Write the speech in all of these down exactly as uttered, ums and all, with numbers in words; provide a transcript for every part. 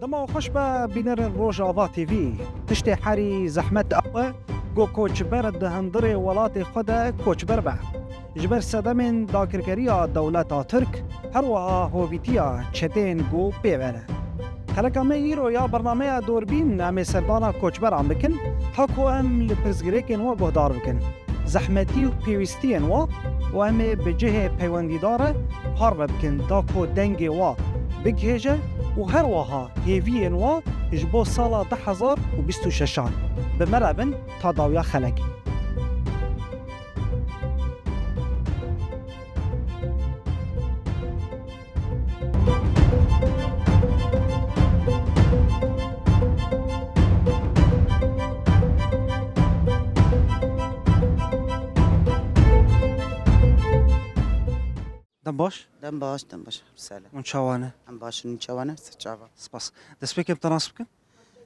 Dema xweş be bînerên Rojava T V. Tiştê herî zehmet ew e ku koçber di hundirê welatê xwe de koçber be. Ji ber sedemên dagirkeriya dewleta Tirk, her wiha hovîtiya çeteyên ku pê ve ne. Xeleka me îro ya bernameya Dorbîn em ê serdana koçberan bikin, ta ku em li pirsgirêkên we guhdar bikin. Zehmetî û pêwîstiyên wa û em ê bi cihê peywendîdar re parve bikin da ku dengê wa bigihêje û her wiha hêviyên wa ji bo sala du hezar û bîst û şeşan bi me re bin ta dawiya xelekê. Dem baş. Dem baş, dem baş. Selam. Hûn çawa ne? Em baş in, çawa ne? Ser çava. Spas. Destpêkê bi te nas bikin?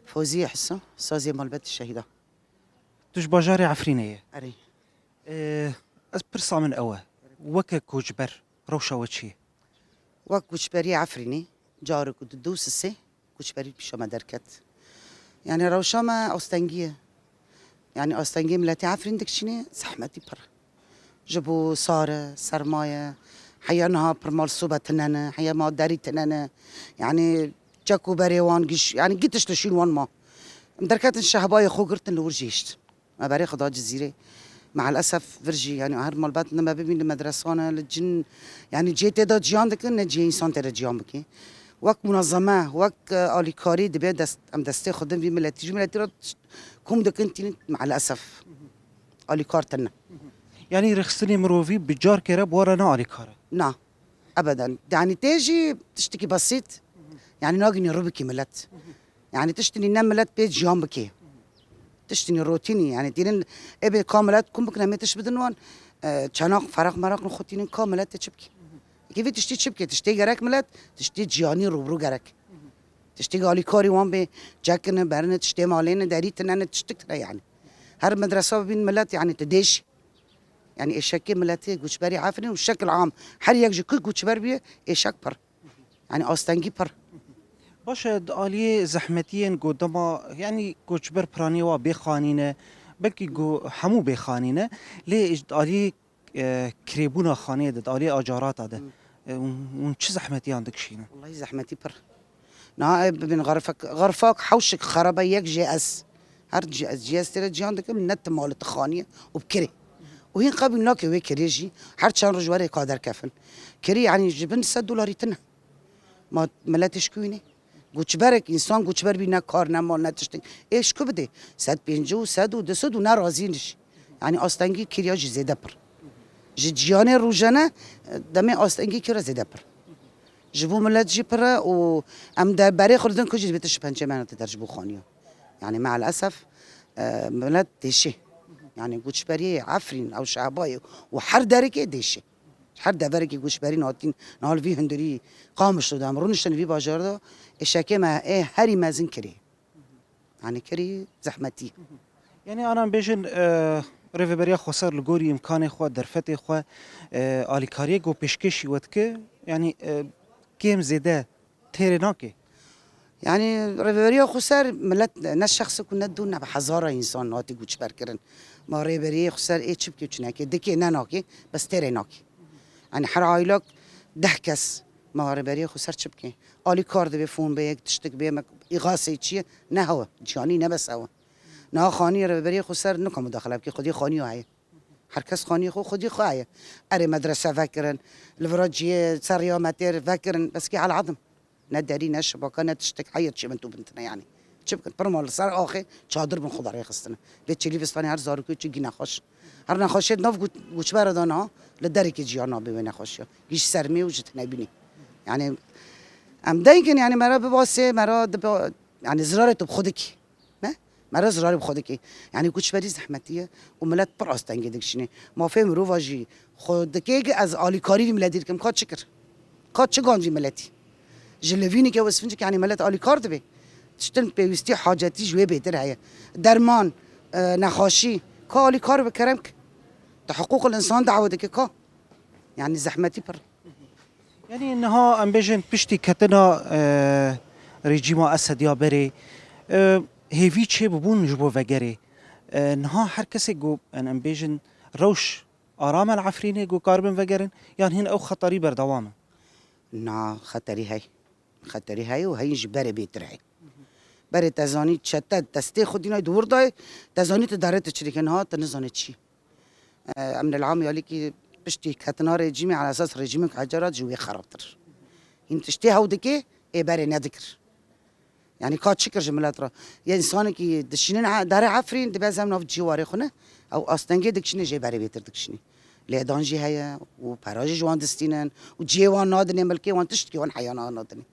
Foziye Hisa, saziyê malbetê şehîda. Tu ji bajarê Efrînê ye? Erê. Ee, ez pirsa min ew e. Weke koçber, rewşa we çi ye? Wek koçberiyê Efrînê, carek û du, du sisê koçberî pîşa me derket. Yani rewşa me astengî ye. Yani astengî miletê Efrîn dikişîne, zehmetî pir. Ji bo sar e, serma ye, heya niha pir mal sobe tine ne, heya ma derî tine ne. Yani çek û berê wan giş, yani gî tişt li şîn wan ma. Em derketin şehbayê xwe girtin li wir jî hiştin. Me berê xwe da Cizîrê. Me'el esef vir jî, yani her malbet ne me bibîn li medresan e, li cin, yani cihê tê de ciyan dikin, ne cihê însan tê de ciyan bike. Wek munezeme, wek, e, alîkarî dibe dest, em destê xwe din vî miletî, ji miletî re kom dikin tînin me'el esef. Alîkar tine. Yani rêxistinê mirovî bi carkê re bi we re ne alîkar e? Na. Ebeden. Yani tê jî tiştekî besît. Yani nagînî rû bikî milet. Yani tiştinî ne milet pê ciyan bikê. Tiştinî rotînî, yani tînin ê bê ka milet kum bikin, em ê tişt bidin wan, e, çanak feraq meraq xwe tînin ka milet tê çi bikî. Kî vî tiştî çi bikê? Tiştê gerek milet, tiştê ciyanî rûbirû gerek. Tiştê alîkarî wan bê, çekine, berine, tiştê malê ne, derî tine ne, tiştik tine yani. Her medresa bibîn milet yani ti dêş. Yani êşekê miletê, goçberî Efrîn û şekil am. Her yek ji ku goçber bûye, êşek pir. Yani astengî pir. Baş e, di aliyê zehmetiyên ku dema, yani koçber piranî wa bê xanî ne, belkî ku hemû bê xanî ne, lê ji aliyê, e, kirêbûna xaniyê de, di aliyê acarata de, Hmm. e, hûn, hûn çi zehmetiyan dikişînin? Wallahî zehmetî pir. Niha ev bibin xerfak, xerfak hewşik xerebe yek G S. Her G S, G S tê re ciyan dikim, ne ti mal ti xaniye û bi kirê. Û hîn qebûl nake wê kirê jî, her çend roj were ka derkefin. Kirê, yanî ji bin sed dolarî tine. Ma miletê ji ku wînê? Goçberek, însan goçber bî, ne kar, ne mal, ne tiştek. Ê ji ku bidê? Sed pêncî û sed û du sed û ne razîn jî. Yanî astengî kiriya jî zêde pir. Ji ciyanê rojane, demê astengî kira zêde pir. Ji bo milet jî pir e û em de berê xwe didin ku jî dibê tu ji pencê mena te der ji bo xaniya. Yani me'el esef, e, milet dêşê. Yani goçberiyê Efrîn ew Şehbayê û her derekê dêşê. Her deverekê goçberî hatîn, niha li vî hundirî Qamişlo de em rûniştin vî bajar de, êşekê me ê herî mezin kirî. Yani kirî zehmetî. Yani anan bêjin, e, Rêveberiya Xweser li gorî îmkanê xwe, derfetê xwe, e, alîkariyê ku pêşkêşî we dike, yani, e, kêm zêde têrê nake. Yani Rêveberiya Xweser milet ne şexsek û ne du ne bi hezara însan hatî goçber kirin. Ma Rêberiyê Xweser ê çi bike çi neke, dike ne nake, bes têrê nake. Yani her aylak deh kes ma Rêberiyê Xweser çi bike? Alîkar dibe, fon be, yek tiştik be, me îxasê çi ye? Ne hewe, ciyanî ne bes hewe. Niha xaniyê Rêberiyê Xweser nika mudaxile bike, xwedî xaniya heye. Her kes xaniyê xwe, xwedî xwe heye. Erê medrese vekirin, li vira cihê ser ya me têr vekirin, bes kî hel edim. Ne derî, ne şibaka, ne tiştek, heyir çi min tu bin tine yani. Çi bikin? Pir mal li ser axê çadir bin xwe de rêxistine. Vê çêlî vistanê her zarokê çi gî nexweş. Her nexweşê nav gu-, goçbera de niha li derekê ciya nabê wê nexweşiya. Gî ji sermê û ji tinebînê. Yani em dengin yani me re bibasê, me re dibe, yani zirarê tu bi xwe dikî. Ne? Me re zirarê bi xwe dikî. Yani goçberî zehmetî ye û milet pir astengê dikişîne. Mafê mirova jî xwe dikê ki ez alîkarî vî miletî dikim. Ka çi kir? Ka çi gancî miletî? Ji livînike û sfincik yani milet alîkar dibe. Tiştin pêwîstî hacetî ji wê bêtir heye. Derman, e, nexaşî. Ka alîkar bi kerem ki. Di hiqûqil însan dawe dike ka. Yani zehmetî pir. Yani niha em bêjin piştî ketina, e, rejîma Esediya berê, e, hêvî çêbûbûn ji bo vegerê. E, niha her kesê ku, em, em bêjin, rewş aram e li Efrînê ku karibin vegerin, yan hîn ew xeterî berdewam e? Na, xeterî hey. Xeterî hey û heyîn ji berê bêtir hey. Berê te zanî çete destê xwe dînay di wir dayê, te zanî tu derê tu çirîke niha tu nizanê çi. E, emnil am ya lîkî piştî ketina rejîmê, ala esas rejîmê ku hecera ji wê xerabtir. Hîn tiştê hew dikê, ê berê nedikir. Yani ka çi kir ji milet re? Ya insanekî dişînin e-, derê Efrîn, dibe zem nav cîwarê xwe ne, ew astengê dikişîne jê berê bêtir dikişîne. Lêdan jî heye û pera jî ji wan distînin û cihê wan nadinê milkê wan tiştkî wan heya na-, nadinê.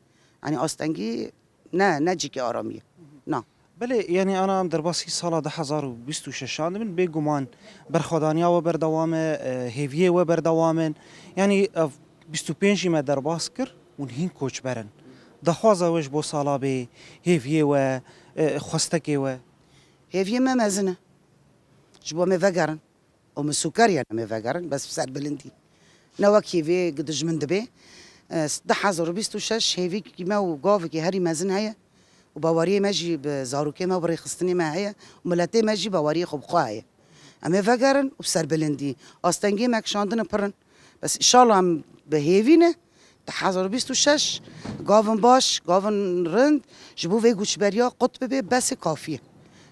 Yani astengî ne, ne cîkê aramiyê. Na. Belê, yani ana em derbasî sala du hezar û bîst û şeş an dibin, bêguman berxwedaniya we berdewam e, e, hêviyê we berdewam in. Yani ev bîst û pênc jî me derbas kir û hîn koçber in. Daxwaza we ji bo sala bê, hêviyê we, e, xwestekê we? Hêviyê me mezin e. Ji bo me vegerin. Û min sûkeriye em ê vegerin, bes bi serbilindî. Ne wek hêviyê dijmin dibê. E, du hezar û bîst û şeş hêvîkî me û gavekî herî mezin heye û baweriyê me jî bi zarokê me û bi rêxistinê me heye û miletê me jî baweriyê xwe bi xwe heye. Em ê vegerin û bi serbilindî. Astengê me kişandine pir in. Bes înşallah em bi hêvî ne, du hezar û bîst û şeş gavin baş, gavin rind ji bo vê goçberiya qut bibe, besê kafî ye.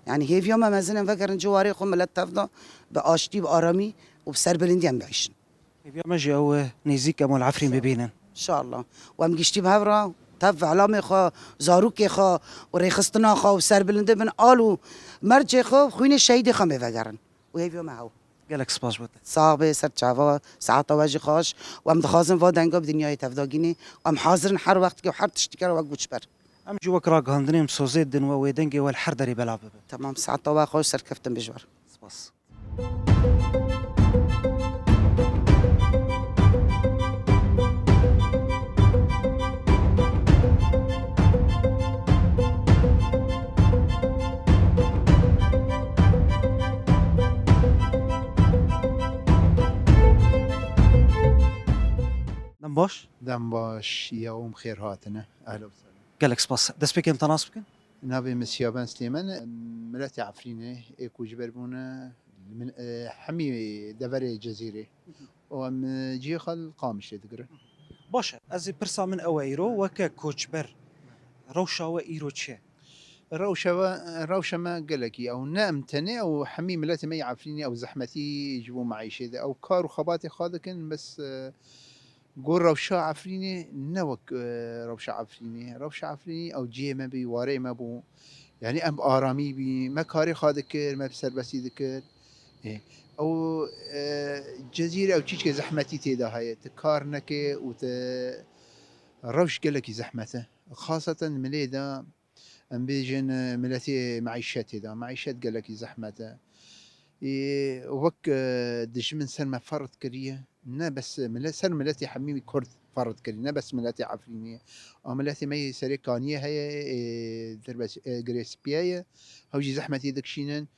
Yani hêviya me mezin in vegerin ciwarê xwe, milet tevda bi aştî, bi aramî û bi serbilindî em biîşin. Hêviya me jî ew e, nêzîk em li Efrîn bibînin. Înşallah. Û em giştî bi hev re tev elamê xwe, zarokê xwe û rêxistina xwe û serbilindê bin al û mercê xwe, xwînê şehîdê xwe em ê vegerin. Û hêviya me hew. Gelek spas bo te. Sax be, ser çava, saeta we jî xweş. Û em dixwazin va denga bi dinyayê tevdagînê. Û em hazir in her wextkê û her tiştikê re wek goçber. Em jî wek ragihandinê em sozê didin we, wê dengê we li her derê belav bibe. Temam, saeta we xweş, serkeftin be ji we re. Spas. Dem baş. Dem baş, ya û xêr hatine. Ehlen we sehlen. Gelek spas. Destpêkê em te nas bikin? Navê min Siyaben Slêmen, miletê Efrînê, ê koçber bûne, min, e, hemî deverê Cezîrê. Û em, e, cihê xwe li Qamişê digirin. Baş e, ez ê pirsa min ew e îro, weke koçber, rewşa we îro çi ye? Rewşa we, rewşa me gelekî ew ne em tenê, ew hemî miletê me yê Efrînê ew zehmetî ji bo meîşê de. Ew kar û xebatê xwe dikin, bes, e, Got rewşa Efrînê ne wek, e, rewşa Efrînê. Rewşa Efrînê ew cihê me bî, warê me bû. Yanî em bi aramî bî, me karê xwe dikir, me bi serbestî dikir. Ê, ew, e, Cezîrê ew çîçkê zehmetî tê de heye. Tu kar neke û tu rewş gelekî zehmet e. Xaseten milê de Em bêjin, e, miletê meîşetê de. Meîşet gelekî zehmet e. Ê, wek, e, dijmin ser me ferz kiriye. Ne bes milet, ser miletê hemî Kurd ferz kiriye. Ne bes miletê Efrînê. A miletê me yê serê kaniyê heye, ê, dirbes-, ê, girê spî ye. Hew jî zehmetî dikişînin.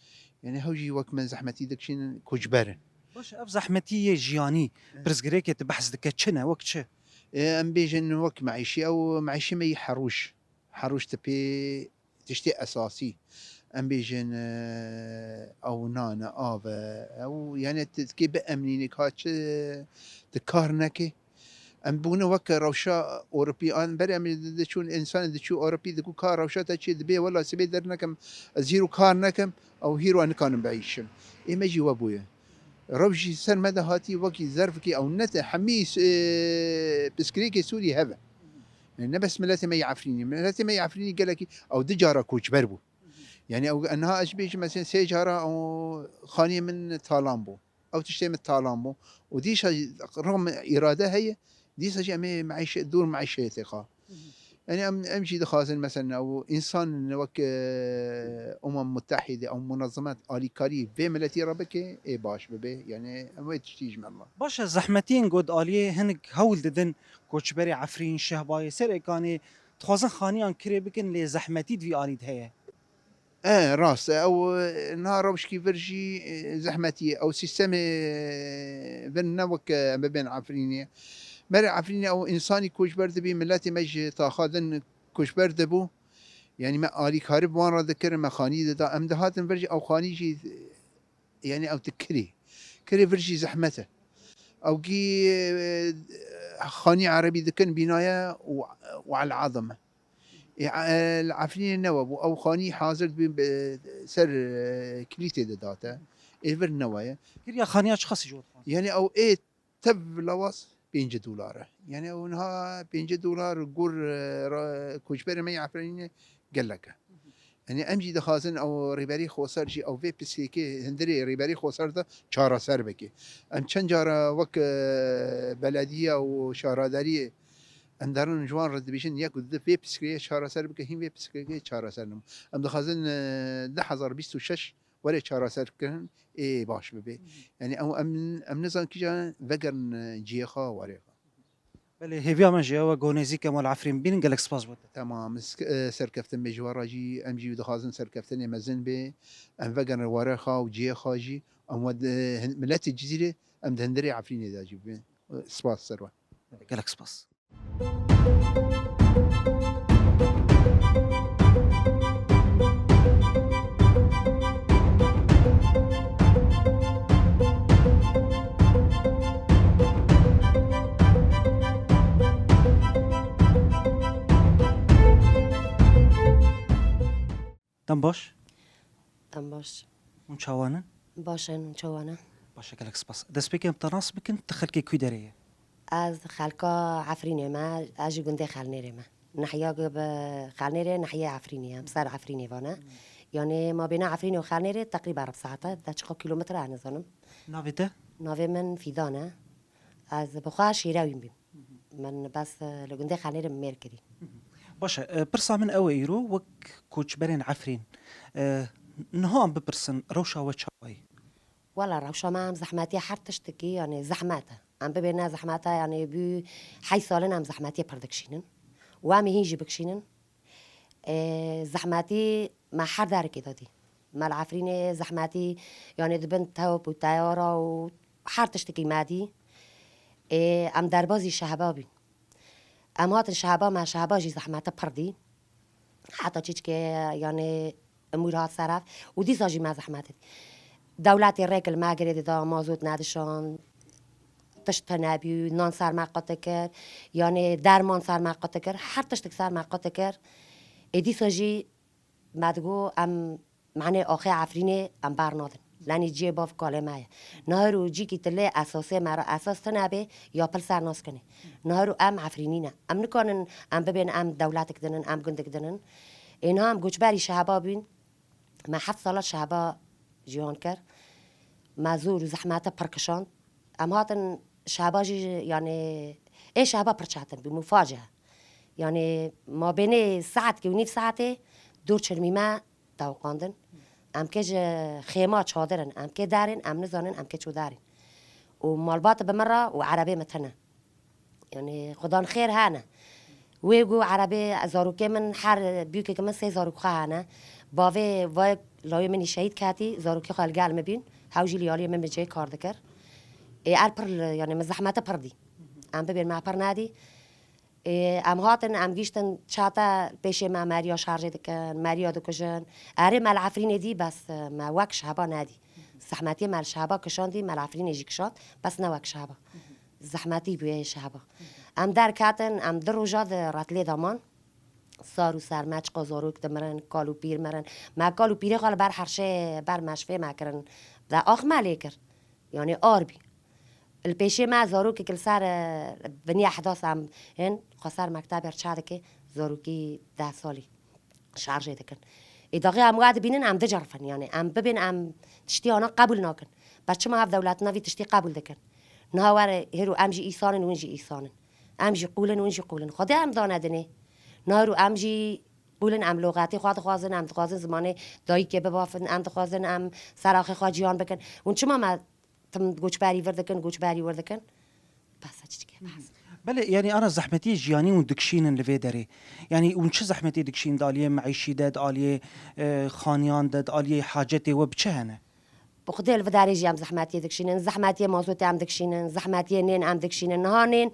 Yani hew jî wek me zehmetî dikişînin, koçber in. Baş, ev zehmetî yê jiyanî, Evet. pirsgirêkê tu behs dike çi ne, wek çi? Ê, em bêjin wek meîşî, ew meîşê me yê her roj. Her roj tu pê tiştê esasî. Em bêjin, e, ew nan e, av e, ew, yani tu dikê biemnînî ka çi tu kar nekê. Em bûne wek rewşa Ewropî an berê em di-, diçûn, însanê diçû Ewropî diku ka rewşa te çi dibê, wela sibê dernekim, ez hîro kar nekim, ew hîro nikanim biîşim. Ê me jî we bûye. Rewş jî ser me de hatî wekî zerfikî ew ne te hemî, e, pirsgirêkê Sûrî hev e. Yani ne bes miletê me yê Efrînî. Miletê me yê Efrînî gelekî ew du cara koçber bû. Yani ew niha ez bêjim mesela sê cara ew xaniyê min talan bû. Ew tiştê min talan bû. Û dîsa jî rexm îrade heye, dîsa jî em ê meîşe-, dûr meîşeyetê xwe. Hı hı. Yani em, em jî dixwazin mesela ew însan wek, e, Umem Mutehîde, ew munezimet alîkarî vê miletî re bike, ê baş bibe. Yani em wê tiştî ji me re. Baş e, zehmetiyên ku di aliyê hinek hewl didin koçberê Efrîn, Şehbayê, Serêkanê, dixwazin xaniyan kirê bikin, lê zehmetî di vî alî de heye. E, rast e. Ew, e, niha rewşkî vir jî, e, zehmetî ye. Ew sîstemê, e, vir ne wek, e, em bibên Efrînê. Berê Efrînê ew însanî koçber dibî, miletê me ji taxa din Koçber dibû, yanî me alîkarî bi wan re dikir, me xanî dida. Em dihatin vir jî, ew xanî jî, yanî ew di kirî. Kirê vir jî zehmet e. Ew gî, e, xanî erebî dikin bînaye û, û el azim e. Ê, e, li Efrînê ne we bû. Ew xanî hazir dibîn bi ser, e, kilîtê de date. Ê vir ne we ye. Kiriya xaniya çiqasî ji we dixwazin? Yanî ew ê tev lawaz pêncî dolar e. Yanî ew niha pêncî dolar gur, e, ra-, koçberê me yê Efrînê gelek e. Yanî em jî dixwazin ew Rêberî Xweser jî ew vê piskekê hundirê Rêberî Xweser de çareser bike. Em çend cara wek, e, belediye û şaradariyê em derin ji wan re dibêjin, yek û di vê piskekê çareser bike, hîn vê piskekê çareser nabin. Em dixwazin, e, du hezar bîst û şeş were çareserkirin, ê baş bibe. Yanî ew em, em nizanin kîjan vegerin, e, cihê xwe, warê xwe. Belê, hêviya me jî ew e, ku nêzîkê me li Efrîn bibînin, gelek spas bo te. Temam, sk-, e, serkeftin bê ji we re jî, em jî dixwazin serkeftinê mezin bê, em vegerin warê xwe û cihê xwe jî, em we di hin-, miletê Cizîrê, em di hundirê Efrînê de jî bibin. E, spas ser we. Gelek spas. Dem baş. Dem baş. Hûn çawa ne? Baş in, hûn çawa ne? Baş e, gelek spas. Destpêkê em te nas bikin, tu xelkê kû derê ye? Ez xelka Efrînê me, ez ji gundê Xelnêrê me. Nehiya gi bi Xelnêrê, nehiyê Efrînê ye, em ser Efrînê vane. Hmm. Yanî mabêna Efrînê û Xelnêrê teqrîben rib saet e, de çiqa kîlometre ez nizanim. Navê te? Navê min Fîdan e. Ez bi xwe Şêrewîn bîm. Min bes, e, li gundê Xelnêrê min mêr kirî. Baş e, e, pirsa min ew e îro, wek koçberên Efrîn, e, niha em bipirsin, rewşa we çawa ye? Wela rewşa me em zehmetî her tiştekî, yanî zehmet e. Em bibêne zehmeta, yanî bû heyş sal in em zehmetiyê pir dikişînin. Û em ê hîn jî bikişînin. Ê, zehmetî me her derekê de dî. Me li Efrînê zehmetî, yanî di bin tewp û teyara û her tiştekî me dî. Ê, em derbazî şehba bîn. Em hatin şehba, me şehba jî zehmete pir dî. Heta çîçikê, yanî, emûr hat ser ev û dîsa jî me zehmet dî. Dewletê rêk li me girê dida, mazot nedişand, tişt tune bû, nan ser me qut dikir, yanî derman ser me qut dikir, her tiştek ser me qut dikir. Ê dîsa jî me digot, em, manê axê Efrînê em bernadin. Lenî cihê bav kalê me ye. Nahir û cîkî tu lê esasê me re esas tune bê, ya pil ser nas kinê. Nahir û em Efrînî ne. Em nikanin em bibên em dewletek dinin, em gundek dinin. Ê niha em goçberî şeheba bûn. Me heft sala şeheba jiyan kir. Me zor û zehmete pir kişand. Em hatin şeheba jî, yanî, ê şeheba pir çetin bû, mû facia. Yanî, mabênê saetkê û nîv saetê dor çirmî me tewqandin. Em kê ji xêma çadir in, em kê der in, em nizanin em kê çû der in. Û malbat bi min re û erebê min tune. Yanî, xudan xêr hene. Wê got, erebê zarokê min, her bûkek min sê zarok xwe hene. Bavê vay layê min î şehîd ketî, zarokê xwe li gel min bîn. Hew jî li aliyê min bi cihê kar dikir. Ê, er pir, yanî, min zehmete pir dî. Em bibên me pir nedî. Ê, em hatin, em gîştin çate pêşê me meriya şerjê dikin, meriya dikujin. Erê me li Efrînê dî, bes me wek şeheba nedî. Zehmetiyê me li şeheba kişandî, me li Efrînê jî kişand, bes ne wek şeheba. Zehmetî bûye şeheba. Em derketin, em di roja di retlê de man. Sar û serme çiqa zarok dimirin, kal û pîr mirin. Me kal û pîrê xwe li ber herşê, ber meşfê me kirin. De ax me lê kir. Yanî ar bî. Li pêşê me zarokek li ser, e, binî ehdas em hên, xwe ser mektebê re çe dike, zarokî deh salî şarjê dikin. Ê daxê em wa dibînin, em dicerifin, yanî em bibên, em tiştî ana qebûl nakin. Ber çima ev dewletina vî tiştî qebûl dikin? Niha were, hêro em jî îsan in, hûn jî îsan in. Em jî qûl in, hûn jî qûl in. Xwedê em dane dinê. Niha hêro em jî qûl in, em loxetê xwe dixwazin, em dixwazin zimanê dayikê bibafin, em dixwazin em ser axê xwe ciyan bikin. Hûn çima me tim goçberî vir dikin, goçberî wir dikin. Bes e, çi dike, bes. Belê, yanî ana zehmetiyê jiyanî hûn dikişînin li vê derê. Yanî hûn çi zehmetiyê dikişînin di aliyê meîşî de, di aliyê, e, xaniyan de, di aliyê hacetê we bi çi hene? Bi xwedê li vê derê jî em zehmetiyê dikişînin, zehmetiyê mazotê em dikişînin, zehmetiyê nên em dikişînin. Niha nên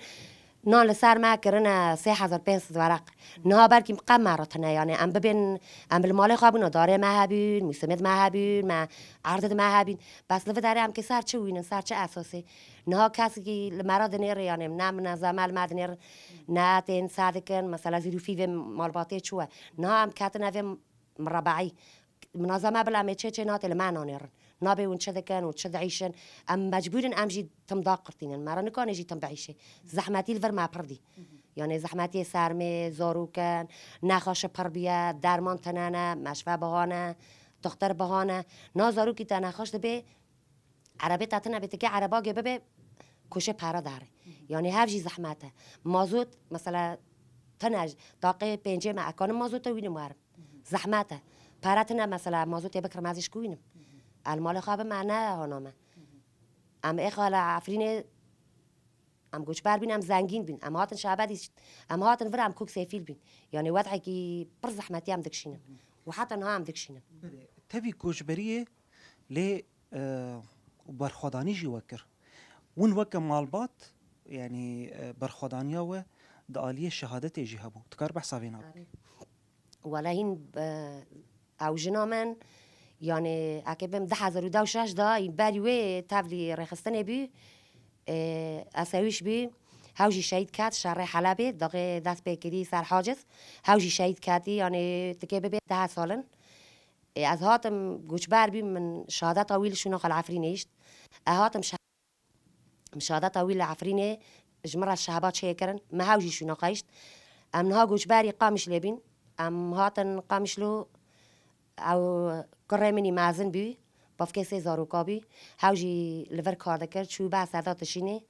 Nan li ser me kirine sê hezar pênc sed weraq. Niha belkî qe me re tune, yani em bibên, em li malê xwe bûn, darê me hebûn, mûsimê me hebûn, me erdê me hebûn. Bes li vê derê em kê ser çi wînin, ser çi esasê? Niha kesekî li me re dinêre, yani ne minezeme li me dinêrin, ne tên se dikin, mesela zîrûfî vê malbatê çû ye. Niha em ketine vê mirebeî. Minazeme bila me çê çê nate li me nanêrin. Nabê hûn çi dikin û çi diîşin. Em mecbûr in em jî tim daqirtînin. Me re nikane jî tim biîşê. Zehmetî li vir me pir dî. Yani zehmetiyê sermê, zarokin, nexweşi pir bûye, derman tine ne, meşve bihane, dixtir bihane. Na zarokî te nexweş dibe, Erebê te tine bê, tikê erebagê bibe, koşê pere dare. Yani hev jî zehmet e. Mazot, mesela, tine daqê pêncê me ekanim mazota wînim werim. Zehmet e. Pere tine, mesela, mazotê bikir mezîş ku wînim. El malê xwe bime, ne hana me. Em ê xwe li Efrînê, em goçber bîn, em zengîn bîn. Em hatin şabedî, em hatin vir, em kok sêfîl bîn. Yani wedhekî pir zehmetî em dikişînin. Û heta niha em dikişînin. Belê. Tevî koçberiyê lê, e, berxwedanî jî we kir. Win weke malbat, yanî, e, berxwedaniya we di aliyê şehadetê jî hebû. Dikar behsa vê nabî? Wele hîn, e, ew jina min, yanî, eke bim du hezar û deh û şeş de, berî wê tevlî rêxistinê bû, e, esewîş bû, hew jî şehîd ket, şerê Helebê, daxê dest pê kirî ser Haciz, hew jî şehîd ketî, yanî, tikê bibê deh salin. Ê, ez hatim goçber bîm, min şehadeta wî li şûna xwe li Efrînê hişt. Ez hatim şe-, min şehadeta wî li Efrînê ji min re şehba çêkirin. Me hew jî şûna xwe hişt. Em niha goçberî Qamişlê bîn. Em hatin Qamişlo, ew kurê min î mezin bû, bavkê sê zaroka bû. Hew jî li vir kar dikir, çû be Seda Tişînê.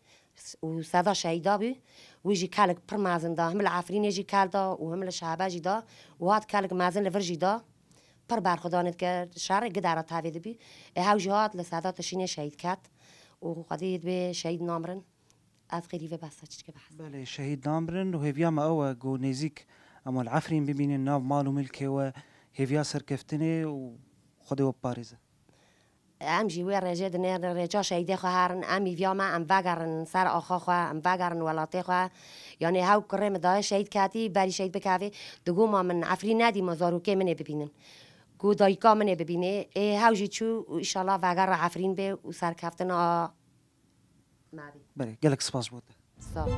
û seda şehîda bû. Wî jî kelik pir mezin da. Him li Efrînê jî kel da û him li Şehbe jî da. Û hat kelik mezin li vir jî da. Pir berxwedanê dikir. Şerê gidera tevê dibî. Ê hew jî hat li seda Tişînê şehîd ket. Û Xwedê dibê şehîd namirin. Ez xêrî vê behsa çiçke behs. Belê, şehîd namirin û hêviya me ew e ku nêzîk em li Efrîn bibînin, nav mal û milkê we, hêviya serkeftinê û Xwedê we biparêze. Em jî wê rêjê dinêrin, rêça şehîdê xwe herin, em hêviya me, em vegerin ser axa xwe, em vegerin welatê xwe. Yanî hew kurê min dayê şehîd ketî, berî şehîd bikevê, digoma min Efrîn nedî ma zarokê min ê bibînin. Ku dayika min ê bibînê, ê hew jî çû û îşallah vegera Efrîn bê û serkeftina Mavî. Belê, gelek spas bo te. Sağ ol.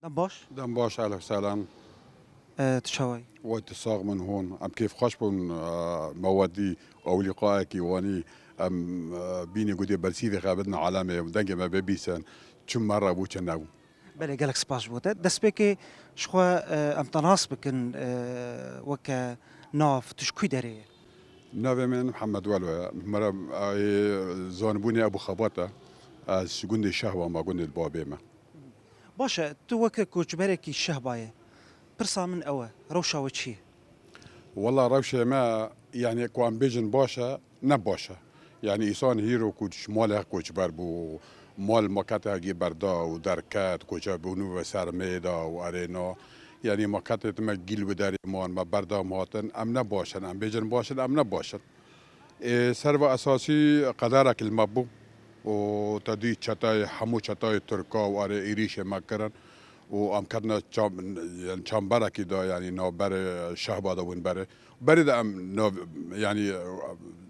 Dem baş. Dem baş, elif selam. E, tu çawa yî? Wey tu sax min hûn. Em kêfxweş bûn, e, me we dî, ew lîqayekî wanî, em, e, bînî gotî bersîvê xebitine alemê, dengê me bibîsin, çi me re bû, çi nebû. Belê, gelek spas ji bo te. Destpêkê ji xwe, e, em te nas bikin, e, weke nav, tu ji kû derê yî? Navê min Mihemed Welo ye. Me re, e, zanibûnê Ebû Xebat e. Ez ji gundê Şehba me, gundê babê me. Baş e, tu weke koçberekî Şehbayê, pirsa min ew e, rewşa we çi ye? Wela rewşê me, yanî ku em bêjin baş e, ne baş e. Yanî îsan hîro ku ji malê koçber bû, mal makete hegî berda û derket, koçebûnû ve sermê da û erêna. Yanî maketê me gîl bi derê man, me berdam hatin, em ne baş in, em bêjin baş in, em ne baş in. Ê, serva esasî qederek li me bû û te dî çetayê, hemû çetayê Tirka û erê êrîşê me kirin û em ketine çam-, yani çemberekî de, yani navberê Şehba de bûn berê. Berê de em nav-, yani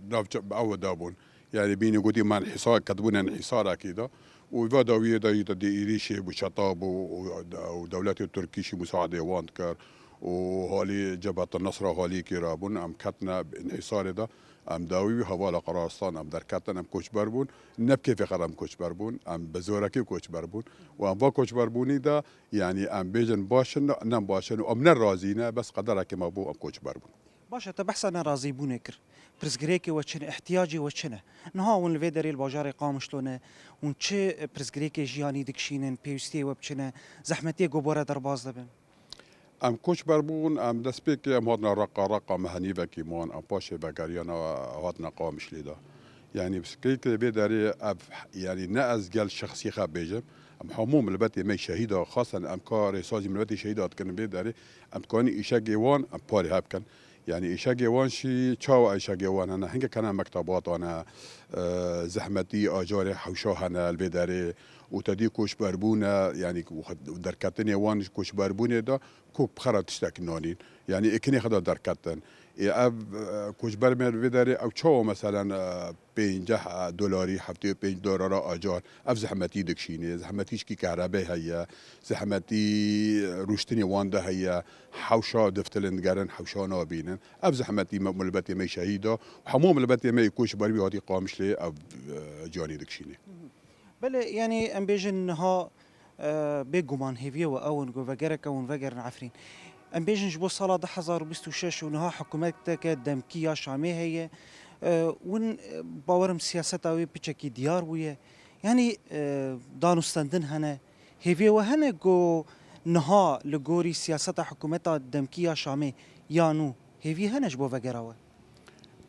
navçe-, ew de bûn. Yani bînî gotî me hîsar ketibûn, yani hîsarekî de. Û va dawiyê de yî de dê êrîşê bû, çeta bû û, û dewletê Tirkî jî musaadê wan dikir. Û halî Cebhet Nesra halî kê rabûn, em ketine înhîsarê de. Em dawî wî hevala Qirastan em derketin, em koçber bûn. Ne bi kêfê xwe re em koçber bûn, em bi zorekî koçber bûn. Û em va koçberbûnî de, yanî em bêjin baş in, ne baş in û em ne razî ne, bes qederekê me bû, em koçber bûn. Baş e, te behsa nerazîbûnê kir. Pirsgirêkê we çi ne, ihtiyacê we çi ne? Niha hûn li vê derê li bajarê Qamişlo ne, hûn çi pirsgirêkê jiyanî dikişînin, pêwîstiyê we bi çi ne, zehmetiyê ku bo re derbas dibin? Em koçber bûn, em destpêkê em hatina Reqa, Reqa me henîvekî man, em paşê vegeriyana hatine Qamişlê de. Yanî bi sikeytê vê derê ev, yanî ne ez gel şexsî xwe bêjim. Em hemû milbetê me şehîda, xasen em karê sazî milbetê şehîda dikin vê derê. Em dikarin îşegê wan em parê hev bikin. Yanî îşegê wan jî çawa îşegê wan hene? Hinge kene mektebat hene, e, zehmetî acarê hewşa hene li vê derê û tedî koçberbûne, yanî derketinê wan ji koçberbûnê de ku bi xera tiştek nanîn. Yanî êkinê xwe de derketin. Ê ev, e, koçber me li vê derê ew çawa meselen, e, pênceh dolarî, heftê û pênc dolara acar, ev zehmetî dikişînê. Zehmetî şikî kehrebê heye, zehmetî rûştinê wan de heye, hewşa diftilin digerin, hewşa nabînin. Ev zehmetî me, milbetê me şehîda, hemû milbetê me koçber wî hatî Qamişlê ev, e, canî dikişînê. Belê, yanî em bêjin niha, e, bêguman hêviyê we ew in ku vegereke hûn vegerin Efrîn. Em bêjin ji bo sala du hezar û bîst û şeş û niha hikûmeteke demkî ya Şamê heye. E, hûn, e, bawerim siyaseta wê piçekî diyar bûye. Yanî, e, danûstendin hene. Hêviyê we hene ku niha li gorî siyaseta hikûmeta demkî ya Şamê ya nû hêviyê hene ji bo vegera we?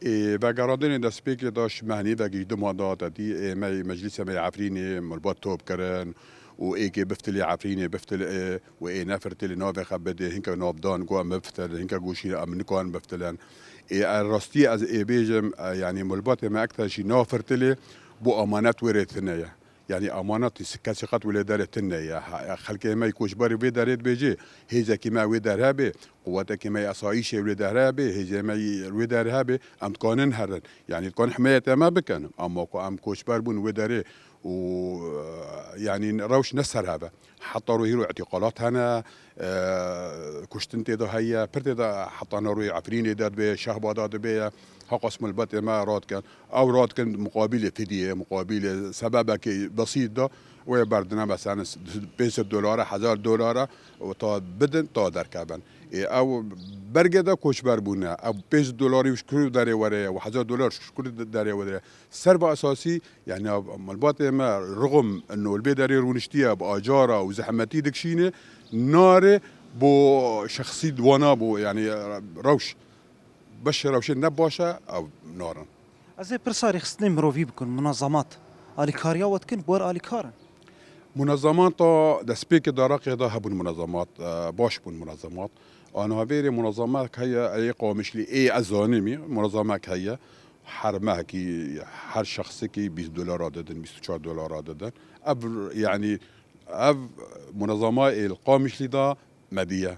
Ê, vegerandinê destpêkê de ji me hinî vekî ji du manda hate dî, ê, me Meclîsê me yê Efrînê milbat top kirin û ê kê biftilê Efrînê biftil ê û ê nefirtilê navê xwe bidê, hinke navdan ku em biftilin, hinke goşî em nikarin biftilin. Ê, e, rastî ez ê bêjim, e, yanî milbatê me ekte jî nafirtilê bo amanet wê rê tune ye. Yanî amanetî si-, kesî qet wê lê derê tune ye. Ha, xelkê me yê koçberî vê derê dibêjê, hêzekî me wê der hebe, quwetekî me yê asayîşê wê der hebe, hêzê me yê wê der hebe, em dikanin herin. Yanî dikanin himayetê me bikin. Ama ku em koçber bûn wê derê û, e, yanî rewş ne ser hev e. Heta rohî ro îtîqalat hene, e, kuştin tê de heye, pir tê de heta ne royê Efrînê de dibe, Şehba de dibe, ha qas milbetê me radikin. Ew radikin muqabilê fidiyê, muqabilê sebebekê besît de, wê berdine mesela pênc sed dolara, hezar dolara, û ta bidin, ta derkevin. Ê, ew bergê de koçber bûne. Ew pênc dolarî ji kurî derê were, û hezar dolar ji kurî derê were. Ser bi esasî, yanî, malbatê me rixum ino li vê derê rûniştiye bi acara û zehmetî dikişîne, nare bo şexsî wana bo, yanî, rewş. Beş rewşên ne baş e, ew narin. Ez ê pirsa rêxistinê mirovî bikim, munezemat. Alîkariya we dikin, bo alîkar in? Munezemat da destpêkê de Iraqê de hebûn munezemat, e, baş bûn munezemat. Aniha vêrê munezemek heye, ê Qamişlî, ê ez zanîmî, munezemek heye. Her mehekî, her şexsekî bîst dolara didin, bîst û çar dolara didin. Ev, yanî, ev munezema ê li Qamişlî de mediye.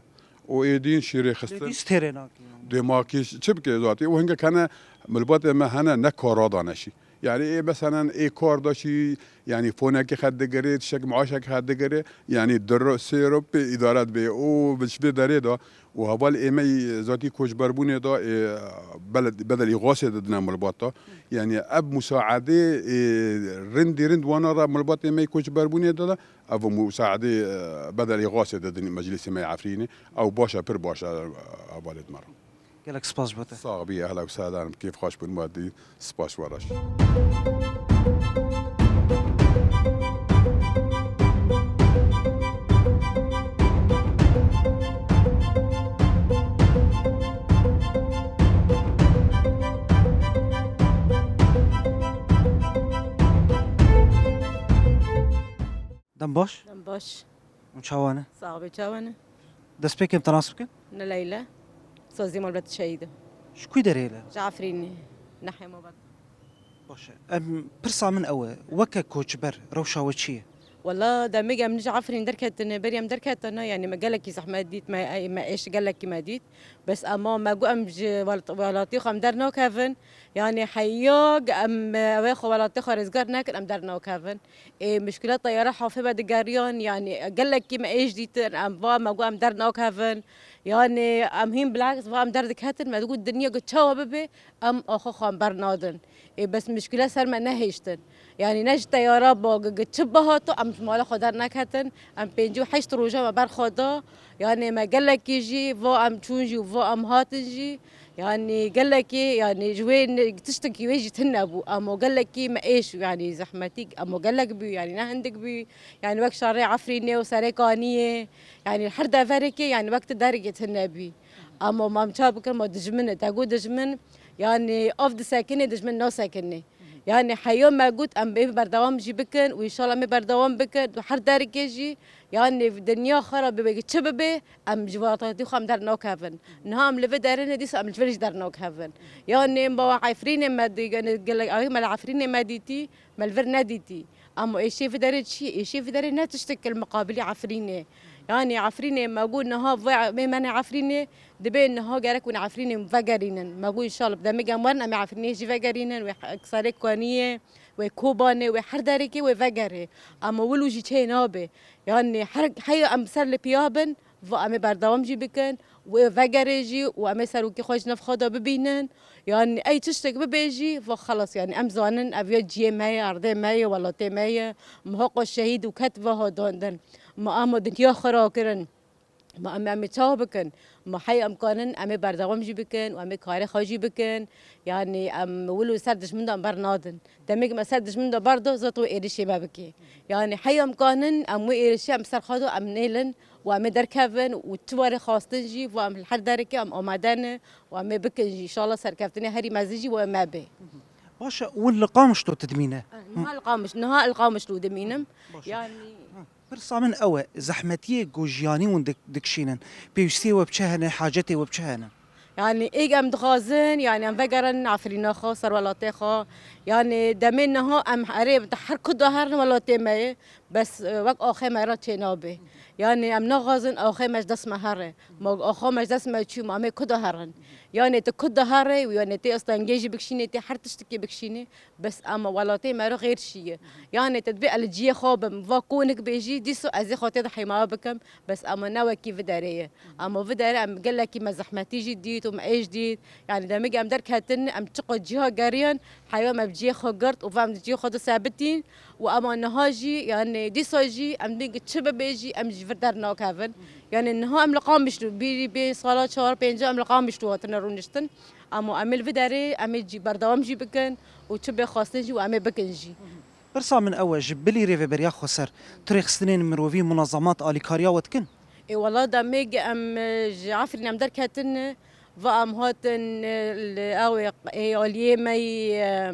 Û êdîn şîrê xistin. Lê dî stêrê nake. Dê ma kî çi bike zatî? Û hinge kene milbatê me hene ne kara dane şî. Yanî ê meselen ê kar da şî, yanî fonekê xet digire, tiştek maaşek xet digire, yanî du ro, sê ro pê îdare dibe. Û bi ji vê derê de û heval ê me yî zatî koçberbûnê de ê beled-, bedel îxasê didine milbat de. Yanî ev musaedê ê rindî rind wana re milbatê me yî koçberbûnê de de Ev musaedê, e, bedel îxasê didin Meclîsê me yê Efrînê. Ew baş e, pir baş e, e, hevalê me re. Gelek spas ji bo te. Sax bî, ehla û sehlan, kêf xweş bûn, me dî, spas we re jî. Dem baş. Dem baş. Hûn çawa ne? Sax be, çawa ne? Destpêkê em te nas bikin? Ne Leyla. Sozî malbet şehîd. Ji kû derê ye? Ji Efrînê. Ne Hemabad. Baş e. Em, pirsa min ew e. Weke koçber, rewşa we çi ye? Wela demê em ji Efrîn derketine, berî em derketine, yanî me gelekî zehmet dît, me, me êş gelekî me dît. Bes ema me got em ji wel-, welatê xwe em dernakevin. Yanî heya em, ew ê xwe welatê xwe rêzgar nekin, em dernakevin. Ê, muşkila teyara hafê me digeriyan, yanî gelekî me êş dîtin, em va me got em dernakevin. Yanî em hîn bilaks va em derdiketin, me digot dinya ku çawa bibe, em axa xwe em bernadin. Ê, bes muşkila ser me nehêştin. Yanî ne ji teyara ba ku, ku çi bihato, em ji mala xwe derneketin. Em pêncî û heşt roja me ber xwe da. Yanî me gelekî jî va em çûn jî û va em hatin jî. Yanî gelekî, yanî ji wê ne-, tiştekî wê jî tune bû. Emo gelekî me êş, yanî zehmetî, emo gelek bû, yanî ne hindik bû. Yanî wek şarê Efrînê û Serêkaniyê, yanî her deverekê, yanî wek tu derekê tune bû. Emo ma em ça bikin, ma dijmin e, te got dijmin, yanî av disekinê, dijmin nasekinê. Yani heya me got em ê berdewam jî bikin û înşallah em ê berdewam bikin û her derekê jî, yani dinya xwe re bibe çi bibe, em ji welatê xwe em dernakevin. Niha em li vê derê ne, dîsa em ji vir jî dernakevin. Yani me Efrînê me dî, yani gelek, me li Efrînê me dîtî, me li vir nedîtî. Ama êşê vê derê çi ye? Êşê vê derê ne tiştek li miqabilî Efrînê. Yani Efrînê me got niha vê me ne Efrînê, dibê niha gerek hûn Efrînê vegerînin. Me got înşallah demê em werin em ê Efrînê jî vegerînin, wê Serê Kaniyê, wê Kobanê, wê her derekê wê vegerê. Ama wilo jî çê nabe. Yani her heya em ser li piya bin, va em ê berdewam jî bikin, wê vegerê jî û em ê serokê xwe ji nav xwe de bibînin. Yani ey tiştek bibe jî, va xelas, yani em zanin ev ya ciyê me ye, erdê me ye, welatê me ye. Miha qo şehîd û ket va hodandin. Ma ama dinya xwe rakirin. Ma em, em ê çawa bikin? Ma hey em kanin, em ê berdewam jî bikin û em ê karê xwe jî bikin. Yani em wilo ser dijmin de em bernadin. Demê me ser dijmin de berdo, zat wê êrişê me bike. Yani hey em kanin, em wê êrişê em ser xwe de em nêlin û em ê derkevin û çi warê xwestin jî, va em li her derekê em amade ne û em ê bikin jî. Înşallah serkeftinê herî mezin jî wê me bê. Baş e, hûn li Qamişlo didimîne? Niha li Qamiş-, niha li Qamişlo dimînim. Baş e. Yani Pirsa min ew e, zehmetiyê ku jiyanî hûn dik-, dikişînin, pêwîstiyê we bi çi hene, hacetê we bi çi hene? Yani êk em dixwazin, yani em vegerin Efrîna xwe, ser welatê xwe. Yani demê niha em erê her ku de herin welatê me ye. Bes, e, wek axê me re çê nabe. Yani em naxwazin axê me ji dest me here. Ma axa me ji dest me çû, ma em ê ku de herin? Yani tu ku de here û yani tê astengê jî bikişînê, tê her tiştekê bikişînê. Bes ama welatê me re xêr şiye. Yani te dibê ez li ciyê xwe bim, va konik bê jî, dîso ez ê xwe tê de hêmaya bikim. Bes ama ne wekî vê derê ye. Ama vê derê em gelekî me zehmetî jî dît û me êş dît. Yani demê em derketin, em çiqo ciha geriyan, heya me bi ciyê xwe girt û va em di ciyê xwe de sebitîn. Û ama niha jî, yani dîsa jî em dibê çi bibe jî em ji vir dernakevin. Yani niha em li Qamişlo, bîrî pênc sala, çar, pênc em li Qamişlo hatine rûniştin. Ama em ê li vê derê, em ê jî berdewam jî bikin û çi bê xwestin jî û em ê bikin jî. Pirsa min ew e, ji bilî rêveberiya xweser, tu rêxistinên mirovî, munazemat alîkariya we dikin? Ê wela demê em, e, ji Efrîn em derketin, va em hatin, e, li ew ê, ê aliyê me yî, e,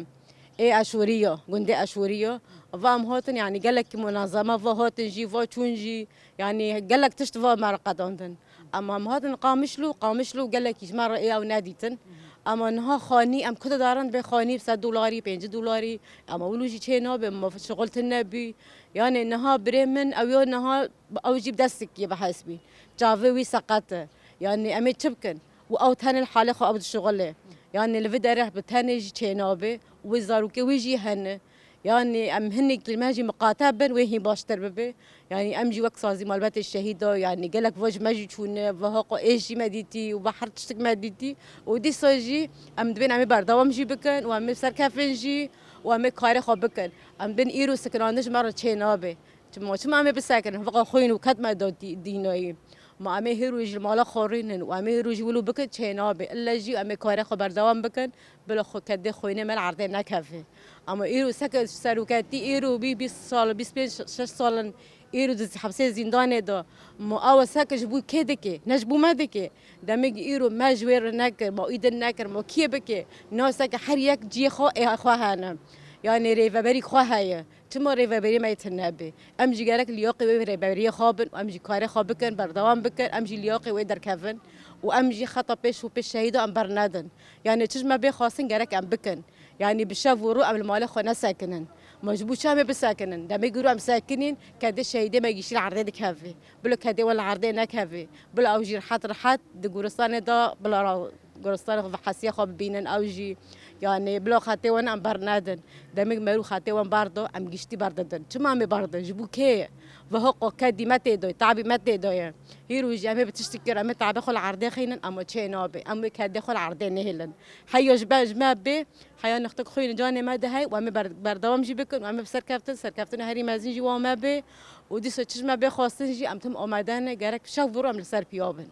ê Eşûriya, gundê Eşûriya. Va em hatin, yani gelekî munazeme va hatin jî, va çûn jî. Yani gelek tişt va me re qedandin. Ama em hatin Qamişlo, Qamişlo gelekî ji me re ê ew nedîtin. Ama niha xanî, em ku de darin dibê xanî bi sed dolarî, pêncî dolarî. Ama wilo jî çê nabe, ma şixul tune bî. Yani niha birê min, ew ya niha, ew jî bi destekî bi hesbî. Çavê wî seqet e. Yani em ê çi bikin? Û ew tenê li halê xwe ew dişixule. Yani li vê derê bi tenê jî çê nabe. Wê zarokê wî jî hene. Yani em hinek li me jî miqate bin, wê hîn baştir bibe. Yani em jî wek sazî malbetê şehîda, yani gelek va ji me jî çûne, va haqo êş jî me dîtî û va her tiştik me dîtî. Û dîsa jî em dibên em ê berdewam jî bikin û em ê serkefin jî û em ê karê xwe bikin. Em bin îro sikinandin ji me re çê nabe. Çima, çima em ê bisekinin? Veqa xwîn û ket me da dî-, dînayî. Ma em ê hêro jî li mala xwe rûnin û em ê hêro jî wilo bikin çê nabe. Ille jî em ê karê xwe berdewam bikin. Bila xwe kedê xwînê me li erdê nekeve. Ama îro seke seroketî îro bî bîst sal, bîst pênc şeş sal in îro di hepsê zîndanê de. Ma awe seke ji bo kê dike? Ne ji bo me dike. Demê îro me ji wê re nekir, ma îdin nekir, ma kê bike? Na seke her yek ciyê xwe ê xwe hene. Yani rêveberî xwe heye. Çima rêveberî me yê tune be? Em jî gerek liyaqê wê rêberiyê xwe bin û em jî karê xwe bikin, berdewam bikin, em jî liyaqê wê derkevin û em jî xeta pêş û pêş şehîda em bernedin. Yani çi ji me bê xwestin gerek em bikin. Yani bi şev û rû em li malê xwe nesekinin. Ma ji bo çi em ê bisekinin? Demê giro em sekinîn, kedê şehîdê me giştî li erdê dikeve. Bila kedê we li erdê nekeve. Bila ew jî rehet rehet di goristanê de bila ra-, goristanê xwe ve hesiya xwe bibînin ew jî. Yani bila xetê wan em bernedin. Demê merû xetê wan berdo, em giştî berdidin. Çima em ê berdin? Ji bo kê ye? Ve hoqo kedî me tê de ye, tabî me tê de ye. Hîro jî em ê bi tiştikî re em ê tabê xwe li erdê xînin, ama çê nabe. Em wê kedê xwe li erdê nehêlin. Heya ji ber ji me bê, heya nixtik xwîn canê me de hey, û em ê ber-, berdewam jî bikin, û em ê bi serkeftin, serkeftina herî mezin jî wa me bê. Û dîsa çi ji me bê xwestin jî em tim amade ne, gerek şev û rû em li ser piya bin.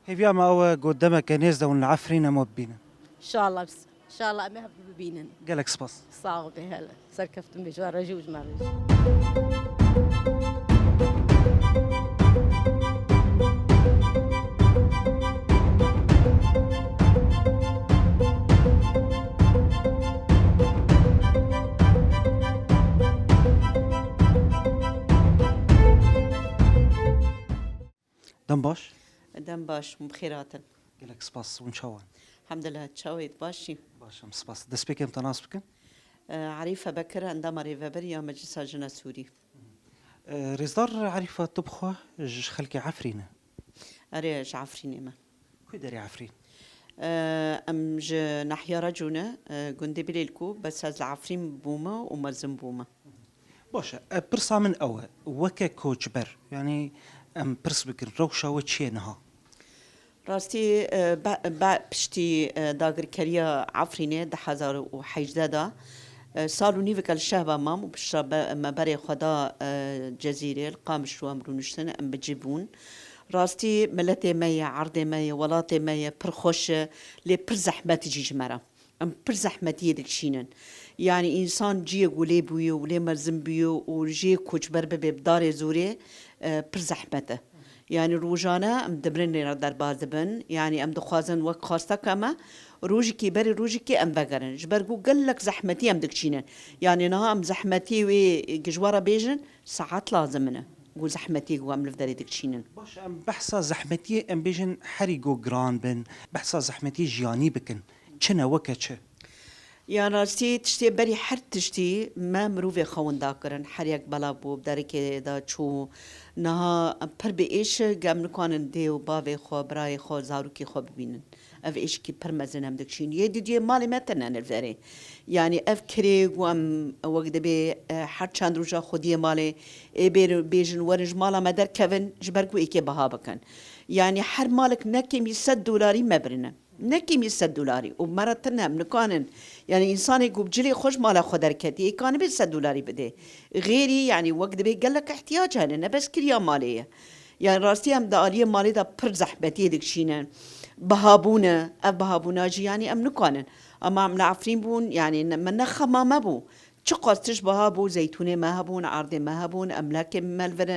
Hêviya me ew e ku demeke nêz de hûn li Efrînê me bibînin. Şallah, şallah em ê hev bibînin. Gelek spas. Sağ ol, hele. Serkeftin bê, ji we re jî û ji me re jî. Dem baş. Dem baş, hûn bi xêr hatin. Gelek spas, hûn çawan? Hemdulillah, çawêt, baş î? Baş em, spas. Destpêkê em te nas bikin. E, Arîfe Bekir, endama rêvebir ya Meclisa Jina Sûrî. E, Rêzdar Arîfe, tu bi xwe ji xelkê Efrîn e? Erê, ji Efrînê me. Ku derê Efrîn? E, em ji nahiya Recû ne, e, gundê Bilêlkû, bes ez li Efrîn bûme û mezin bûme. Baş e, e, pirsa min ew e, weke koçber, yanî em pirs bikin, rewşa we çi ye niha? Rastî, e, be, be, piştî, e, dagirkeriya Efrînê di hezar û hejdeh de, e, sal û nîveke li Şehba mam û piştre be, me berê xwe da, e, Cezîrê, li Qamişlo em rûniştin, em bi cî bûn. Rastî, miletê me ye, erdê me ye, welatê me ye, pir xweş e, lê pir zehmet jî ji me re. Em pir zehmetiyê dikişînin. Yanî însan ciyê ku lê bûye û lê mezin bûye û jê koçber bibe bi darê zorê, e, pir zehmet e. Yanî rojane em di mirinê re derbas dibin. Yanî em dixwazin wek xwasteke me rojekê berî rojekê em vegerin. Ji ber ku gelek zehmetî em dikişînin. Yanî niha em zehmetiyê wê, e, ji we re bêjin, saet lazim in e. Ku zehmetiyê ku em li vê derê dikişînin. Baş, em behsa zehmetiyê, em bêjin herî ku giran bin, behsa zehmetiyê jiyanî bikin. Çi ne, weke çi? Ya rastî tiştê berî her tiştî me mirovê xwe winda kirin. Her yek belav bû, bi derekê de çû. Niha pir bi êş e, em nikanin dê û bavê xwe, birayê xwe, zarokê xwe bibînin. Ev êşikî pir mezin em dikişîn. Yê didiyê malê me tine nirverê. Yanî ev kirê ku em wek dibê, e, her çend roja xwediyê malê ê bêr-, bêjin werin ji mala me derkevin, ji ber ku êkê biha bikin. Yanî her malek ne kêmî sed dolarî me birine. Ne kêmî sed dolarî û me re tune em nikanin. Yanî însanê ku bi cilê xwe ji mala xwe derketî, ê kanibê sed dolarî bidê. Xêrî, yanî wek dibê gelek ihtiyac hene, ne bes kiriya malê ye. Yanî rastî em di aliyê malê de pir zehmetiyê dikişînin. Bihabûn e, ev bihabûna jî yanî em nikanin. Ama em li Efrîn bûn, yanî ne, me ne xema me bû. Çiqas tişt biha bû, zeytûnê me hebûn, erdê me hebûn, emlakê me li vir,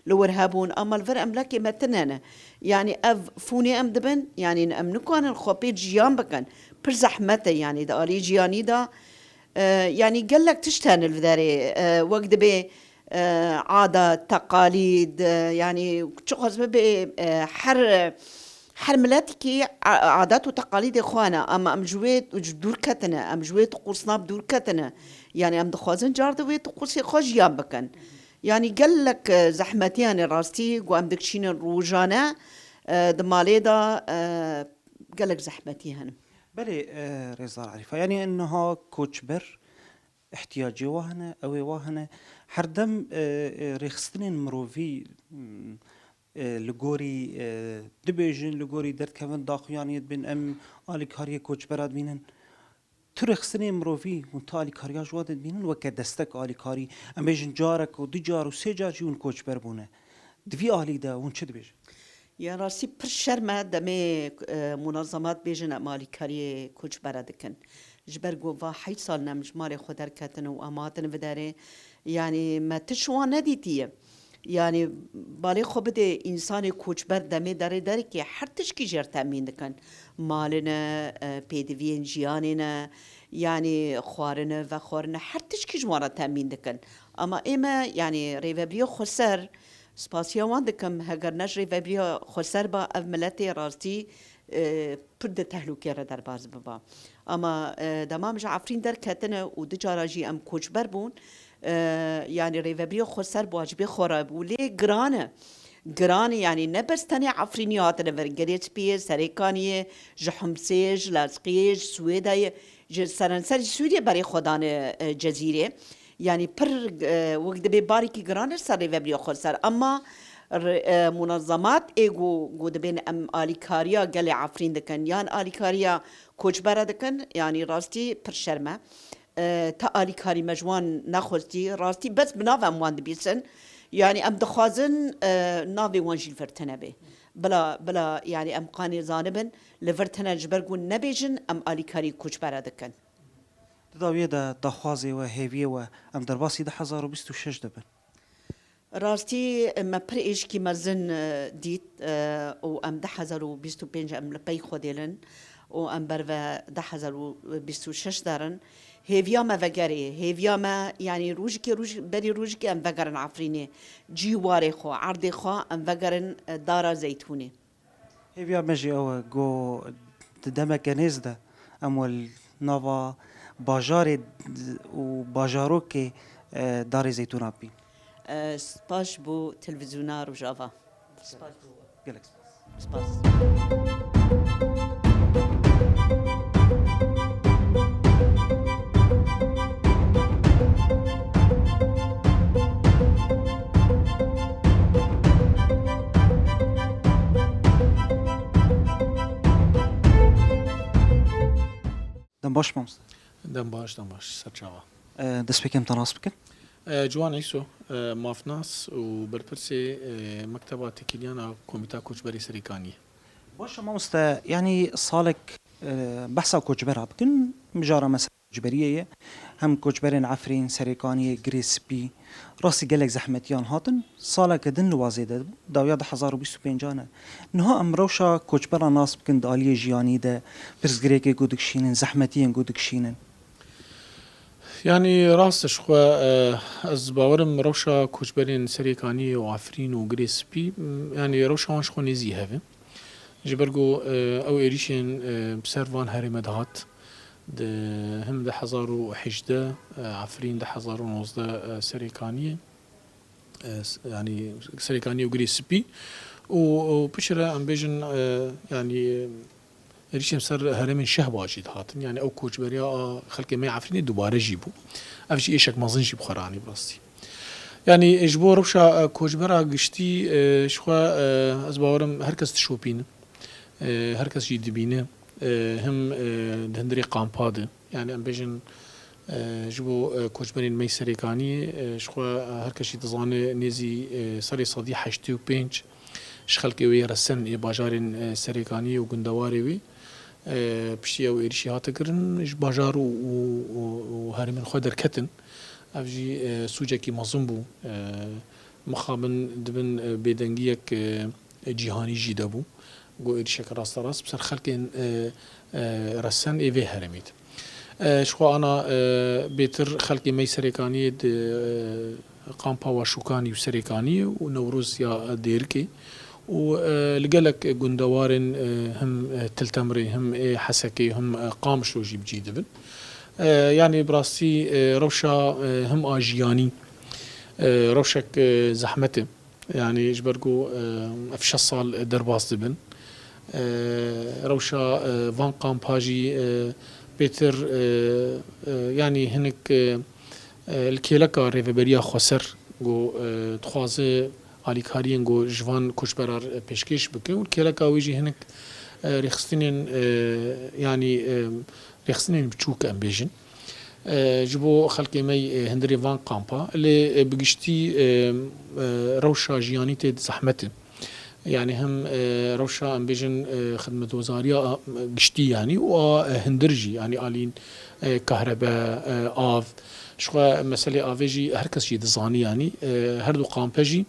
li wir hebûn, ama li vir emlakê me tune ne. Yanî ev fûnê em dibin, yanî em nikanin xwe pê jiyan bikin. Pir zehmet e, yanî di alî jiyanî de, e, yanî gelek tişt hene li derê, e, wek dibê, e, adet, teqalîd, e, yanî çiqas bibe, e, her, her miletikî a-, adet û teqalîdê xwe hene, ama em ji wê ji dûr ketine, em ji wê tiqûrsna bi dûr ketine. Yanî em dixwazin car di wê tiqûrsê xwe jiyan bikin. Yanî gelek, e, zehmetî hene rastî, ku em dikişînin rojane, e, di malê de, e, gelek zehmetî hene. Belê, e, Rêzdar Arîfe, yanî niha koçber ihtiyacê wa hene, ew ê wa hene. Herdem, e, e, rêxistinên mirovî, m, e, li gorî, e, dibêjin, li gorî derdikevin daxuyaniyê dibin, em alîkariyê koçbera dibînin. Tu rêxistinê mirovî hûn tu alîkariya ji wa de dibînin weke destek, alîkarî, em bêjin carek û du car û sê car jî hûn koçber bûne. Di vî alî de hûn çi dibêjin? Ya rastî pir şerm e demê, e, munazemat bêjin em alîkariyê koçbera dikin. Ji ber ku va heyt sal ne em ji malê xwe derketin û em hatin vê derê. Yanî me tişt wan nedîtiye. Yanî balê xwe bidê, însanê koçber demê derê derkê her tişkî jê re temîn dikin. Malin e, e, pêdiviyên jiyanê ne, yanî xwarin e, vexwarin e, her tişkî ji wan re temîn dikin. Ama ê me, yanî rêvebiriya xweser, spasiya wan dikim, heger ne ji rêvebiriya xweser ba, ev miletê rastî, e, pir di tehlûkê re derbas biba. Ama, e, dema em ji Efrîn derketine û du cara jî em koçber bûn, e, yanî rêvebiriya xweser bi wacibê xwe re bû. Lê giran e. Giran e, yanî ne bes tenê Efrînî hatine vir, Gelê Spiyê, Serêkaniyê, ji Humsê, ji Lazqiyê, ji Swêdayê, ji serenserî Sûriyê berê xwe dane, e, Cezîrê. Yanî pir, e, wek dibê barekî giran e ser rêvebiriya xweser. Ema re-, e, munazemat ê ku, ku dibên em alîkariya gelê Efrîn dikin, yan alîkariya koçbera dikin, yanî rastî pir şerm e. E, te alîkarî me ji wan nexwestî, rastî bes bi nav em wan dibîsin. Yanî em dixwazin, e, navê wan jî li vir tune bê. Bila, bila, yanî em kanê zanibin, li vir tune ji ber ku nebêjin em alîkarî koçbera dikin. Di dawiyê de daxwazê we, hêviyê we, em derbasî du hezar û bîst û şeş de bin. Rastî me pir êşkî mezin, e, dît, e, û em du hezar û bîst û pênc em li pey xwe dêlin û em berve du hezar û bîst û şeş derin. Hêviya me vegerê, hêviya me, yanî rojikê roj, berî rojikê em vegerin Efrînê. Cî warê xwe, erdê xwe em vegerin, e, dara zeytûnê. Hêviya me jî ew e, ku di demeke nêz de em wel nava bajarê d-, û bajarokê, e, darê zeytûna bîn. E, spas ji bo televîzyona Rojava. Spas ji bo we. Gelek spas. Spas. Dem baş mamoste. Dem baş, dem baş. Ser çava. E, destpêkê em te nas bikin. E, Ciwan Eyso, e, mafnas û berpirsê, e, Mekteba Tekîliyana Komîta Koçberê Serêkaniyê. Baş e mamoste, yanî salek, e, behsa koçbera bikin, mijara mesela koçberiyê ye. Hem koçberên Efrîn, Serêkaniyê, Girê Spî, rastî gelek zehmetiyan hatin. Saleke din li wazê de bû, dawiya du hezar û bîst û pêncan e. Niha em rewşa koçbera nas bikin di aliyê jiyanî de, pirsgirêkê ku dikişînin, zehmetiyên ku dikişînin. Yanî rast e, ji xwe, e, ez bawerim rewşa koçberên Serêkaniyê û Efrîn û Girê Spî, m, yanî rewşa wan ji xwe nêzî hev e. Ji ber ku, e, ew êrîşên, e, bi ser van herême dihat, di, him du hezar û hejdeh, e, Efrîn, du hezar û nozdeh, e, Serêkaniyê, e, s-, yanî Serêkaniyê û Girê Spî û, û piştre em bêjin, e, yanî, e, êrîşên ser herêmên Şehba jî dihatin. Yanî ew koçberiya a xelkê me yê Efrînê dubare jî bû. Ev jî êşek mezin jî bi xwe ranî bi rastî. Yanî ji bo rewşa, e, koçbera giştî, e, ji xwe, e, ez bawerim her kes dişopîne. E, her kes jî dibîne. E, him, e, di hundirê kampa de. Yanî em bêjin, e, ji bo, e, koçberên me yê Serêkaniyê, e, ji xwe, e, her kes jî dizane nêzî, e, serê sedî heştê û pênc ji xelkê wê yê resen ê bajarên, e, Serêkaniyê û gundewarê wê, e, piştî ew êrîşî hate kirin, ji bajar û, û, û, û herêmên xwe derketin. Ev jî, e, sûcekî mezin bû. E, mixabin dibin, e, bêdengiyek, e, cîhanî jî de bû. Ku êrîşeke rasterast bi ser xelkên, e, e, resen ê vê herêmê de. E, ji xwe ana, e, bêtir xelkê me yê Serêkaniyê di, e, kampa Waşûkanî û Serêkaniyê û Newroz ya Dêrikê û, e, li gelek gundewarên, e, him, e, Til Temrê, him ê Hesekê, him, e, Qamişlo jî bi cî dibin. E, yanî bi rastî, e, rewşa, e, him a jiyanî, e, rewşek, e, zehmet e. Yanî ji ber ku, e, ev şeş sal derbas dibin. E, rewşa, e, van kampa jî, e, bêtir, e, e, yanî hinek, e, e, li kêleka Rêveberiya Xweser ku, e, dixwaze alîkariyên ku ji van koçberar, e, pêşkêş bike û li kêleka wê jî hinek, e, rêxistinên, e, yanî, e, rêxistinên biçûk em bêjin. E, ji bo xelkê me yê, e, hundirê van kampa, lê, e, bi giştî, e, e, rewşa jiyanî tê di zehmet e. Yanî him, e, rewşa em bêjin, e, xidmetwezariya a, giştî yanî û a, e, hundir jî, yanî alîn, e, kahrebe, e, av. Ji xwe meselê avê jî her kes jî dizanî yanî, e, her du kampe jî,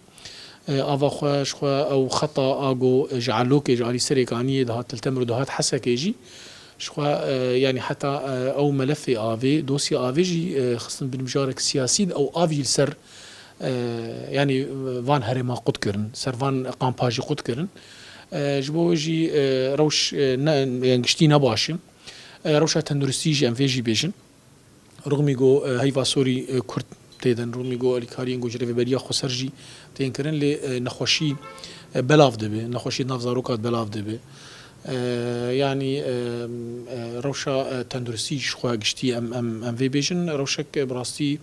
e, ava xwe, ji xwe ew xeta a ku ji Elokê, ji alî Serêkaniyê dihat Til Temr û dihat Hesekê jî, ji xwe, e, yanî heta, e, ew melefê avê, dosya avê jî, e, xistin bin mijarek siyasî, ew av jî li ser, e, yanî, e, van herêma qut kirin, ser van kampa jî qut kirin. E, ji bo wê jî, e, rewş, e, ne, yanî giştî ne baş e. E, rewşa tenduristî jî em vê jî bêjin. Rûxmî ku, e, heyva sorî, e, kurt tê din, rûxmî ku alîkariyên ku ji Rêveberiya Xweser jî tên kirin, lê, e, nexweşî, e, belav dibe, nexweşî di nav zarokan de belav dibe. E, yanî, e, e, rewşa, e, tenduristî ji xwe giştî em, em, em vê bêjin, rewşek, e, bi rastî,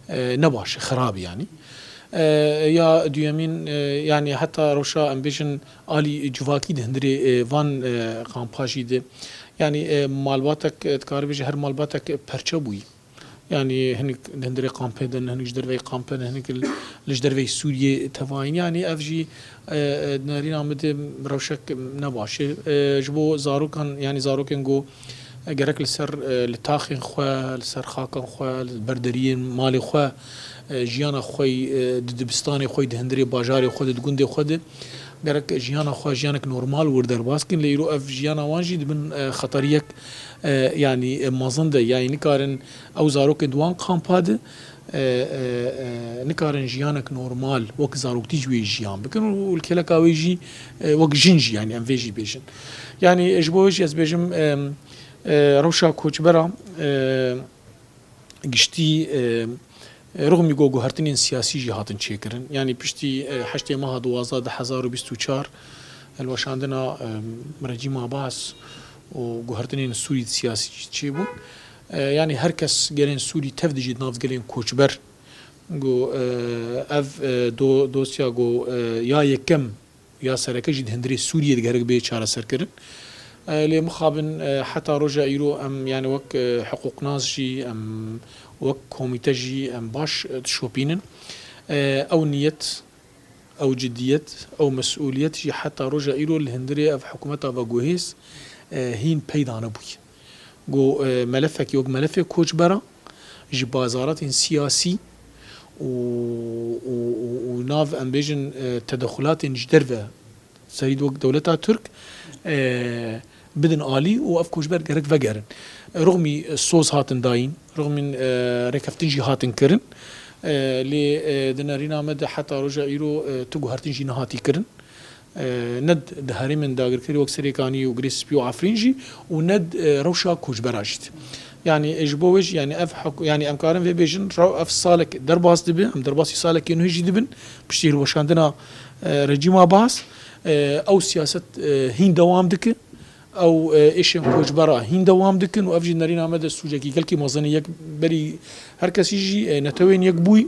e, ne baş e, xirab e yanî. E, ya duyemîn, e, yanî heta rewşa em bêjin alî civakî di hundirê, e, van, e, kampa jî de. Yanî, e, malbatek, e, dikare bêje her malbatek perçe bûyî. Yanî hinek di hundirê kampê de ne, hinek ji derveyî kampê ne, hinek li, li ji derveyî Sûriyê tevayîn. Yanî ev jî, e, e, di nerîna min de rewşek ne baş e. E, ji bo zarokan, yanî zarokên ku, e, gerek li ser, e, li taxên xwe, li ser xakan xwe, li ber deriyên malê xwe, e, jiyana xwe yî, e, di dibistanê xwe yî, di hundirê bajarê xwe de, di gundê xwe de, Gerek jiyana xwe jiyanek normal wir derbas kin, lê îro ev jiyana wan jî di bin, e, xeteriyek, e, yanî, e, mezin de, yanî nikarin ew zarokên di wan kampa de, e, e, e, nikarin jiyanek normal wek zaroktî ji wê jiyan bikin û li kêleka wê jî, e, wek jin jî, yanî em vê jî bêjin. Yanî ji bo wê jî ez bêjim, e, e, rewşa koçbera, e, giştî, e, e, rixmî ku guhertinên siyasî jî hatin çêkirin. Yanî piştî, e, heştê meha duwazdeh du hezar û bîst û çar, hilweşandina, e, rejîma Baas û guhertinên Sûrî siyasî jî çêbûn. E, yanî her kes gelên Sûrî tev dijî di nav gelên koçber. Ku, e, ev, e, do-, dosya ku, e, ya yekem ya sereke jî di hundirê Sûriyê digerek bê çareserkirin. E, lê mixabin, e, heta roja îro em, yani wek, e, hiqûqnas jî, em wek komîte jî em baş, e, dişopînin. E, ew niyet, ew cidiyet, ew mesûliyet jî heta roja îro li hundirê ev hikûmeta veguhêz, e, hîn peyda nebûye. Ku, e, melefekî wek melefê koçbera ji bazaratên siyasî û, û, û, û nav, em bêjin, e, tedexulatên ji derve, serî wek dewleta Tirk, e, bidin alî û ev koçber gerek vegerin. Rixmî soz hatin dayîn, rixmîn, e, rêkeftin jî hatin kirin. E, lê, e, di nerîna me de heta roja îro, e, tu guhertin jî nehatî kirin. E, ne di herêmên dagirkerî wek Serêkanî û Girê Spî û Efrîn jî û ne, e, rewşa koçbera jî. Yanî, e, ji bo wê jî, yanî ev hek-, yanî em karin vê bêjin, rew-, ev salek derbas dibe, em derbasî salekê nû jî dibin, piştî hilweşandina, e, rejîma Baas, e, ew siyaset, e, hîn dewam dike, ew, e, êşên koçbera hîn dewam dikin û ev jî nerîna me de sûcekî gelkî mezin e, yek berî her kesî jî, e, netewên yekbûyî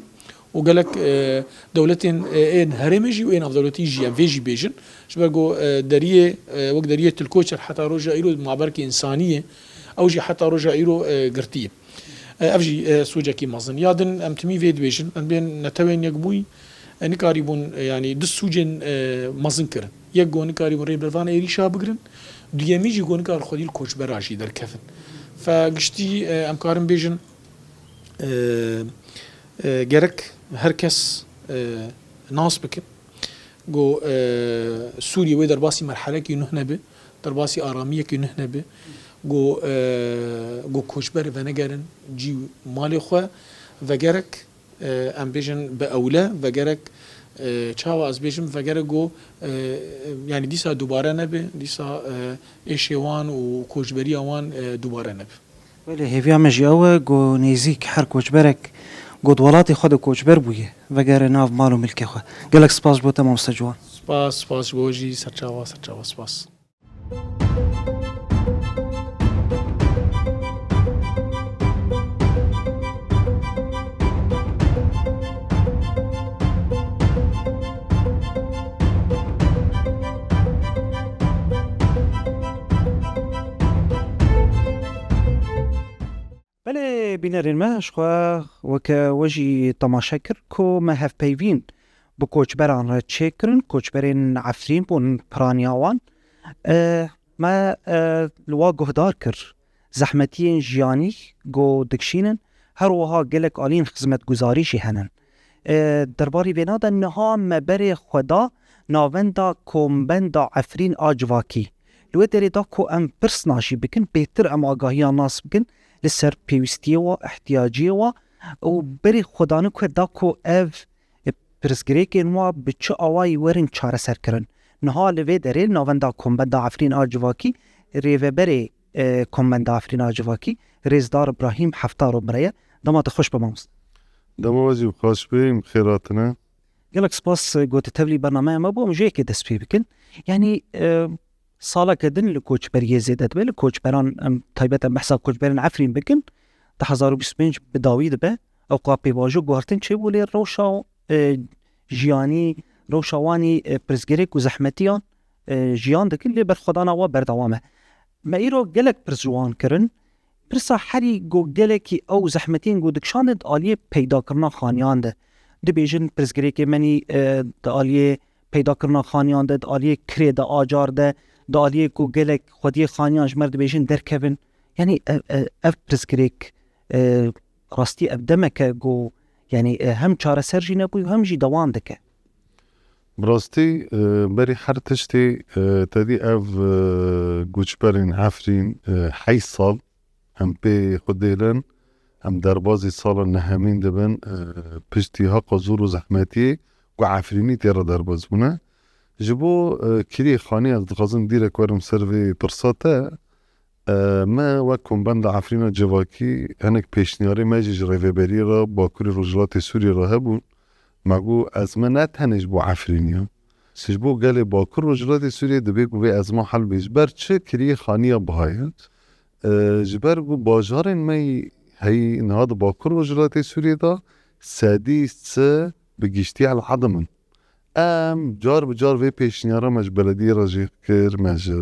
û gelek, e, dewletên, e, ên herêmê jî û ên navdewletî jî, em vê jî bêjin. Ji ber ku, e, deriyê, e, wek deriyê Tilkoçer heta roja îro maberekî însanî ye, ew jî heta roja îro, e, girtî ye. E, ev jî, e, sûcekî mezin. Ya din em timî vê dibêjin, em bên netewên yekbûyî, e, nikarîbûn, e, yanî du sûcên, e, mezin kirin. Yek ku nikarîbûn rê bi van êrîşa bigirin, duyemî jî ku nikar xwedî li koçbera jî derkevin. Fe giştî, e, em karin bêjin, e, e, gerek her kes, e, nas bikin ku, e, Sûriyê wê derbasî merhelekî nuh nebe, derbasî aramiyekî nuh nebe, ku, e, ku koçber venegerin cî û malê xwe, vegerek, e, em bêjin bi ewle, vegerek, e, çawa ez bêjim, vegerek ku, e, yanî dîsa dubare nebe, dîsa, e, êşê wan û koçberiya wan, e, dubare nebe. Belê, hêviya me jî ew e ku nêzîk her koçberek ku di welatê xwe de koçber bûye, vegere nav mal û milkê xwe. Gelek spas ji bo te, mamoste Ciwan. Spas, spas ji bo jî, serçava, serçava, spas. Belê bînerên me, ji xwe weke we jî temaşe kir ku me hevpeyvîn bi koçberan re çêkirin, koçberên Efrîn bûn piraniya wan. E, me, e, li wa guhdar kir zehmetiyên jiyanî ku dikişînin, her wiha gelek aliyên xizmetguzarî jî hene. E, derbarî vêna de niha me berê xwe da navenda Kombenda Efrîn a Civakî. Li wê derê da ku em pirsna jî bikin, bêhtir em agahiya nas bikin li ser pêwîstiyê wa, ihtiyaciyê wa û berê xwe dane ku da ku ev pirsgirêkên wa bi çi awayî werin çareserkirin. Niha li vê derê navenda Kombenda Efrîn a Civakî, rêveberê, e, Kombenda Efrîn a Civakî, Rêzdar Îbrahîm Heftaro bi re ye. Dema te xweş be mamoste. Dema we jî bi xweş be, em bi xêr hatine. Gelek spas, e, ku tu tevlî bernameya me bû, em ji yekê dest pê bikin. Yanî, e, saleke din li koçberiyê zêde dibe, li koçberan, em taybet em behsa koçberên Efrîn bikin, du hezar û bîst û pênc bi dawî dibe. Ewqa pêvajo guhertin çêbû, lê rewşa, e, jiyanî, rewşa wanî, e, pirsgirêk û zehmetiyan, e, jiyan dikin, lê berxwedana wa berdewam e. Me îro gelek pirs ji wan kirin. Pirsa herî ku gelekî ew zehmetiyên ku dikişandin di aliyê peydakirina xaniyan de. Dibêjin pirsgirêkê menî, e, di aliyê peydakirina xaniyan de, di aliyê kirê de, acar de, di aliyê ku gelek xwediyê xaniyan ji me re dibêjin derkevin. Yanî, e, e, ev pirsgirêk, e, rastî ev demeke ku, yanî, e, hem çareser jî nebû, hem jî dewam dike. Bi rastî, e, berî her tiştê, e, te dî ev, e, goçberên Efrîn, e, heyş sal em pê xwe dêlin, em derbazî sala nehemîn dibin, e, piştî heqa zor û zehmetiyê ku Efrînî tê re derbaz bûne. Ji bo, e, kirî xanî ez dixwazim dîrek werim ser vê pirsa te. E, me wek Kombenda Efrîna Civakî hinek pêşniyarê me jî ji rêveberiyê re Bakurê Rojhilatê Sûriyê re hebûn. Me got, ez me ne tenê ji bo Efrîniya, ji bo gelê Bakur Rojhilatê Sûriyê dibê ku vê ezma hel bê. Ji ber çi kiriyê xaniya biha ye? E, ji ber ku bajarên me heyî niha di Bakur Rojhilatê Sûriyê de sedî sê bi giştî el edim in. Em car bi car vê pêşniyara me ji belediyê re jî kir, me ji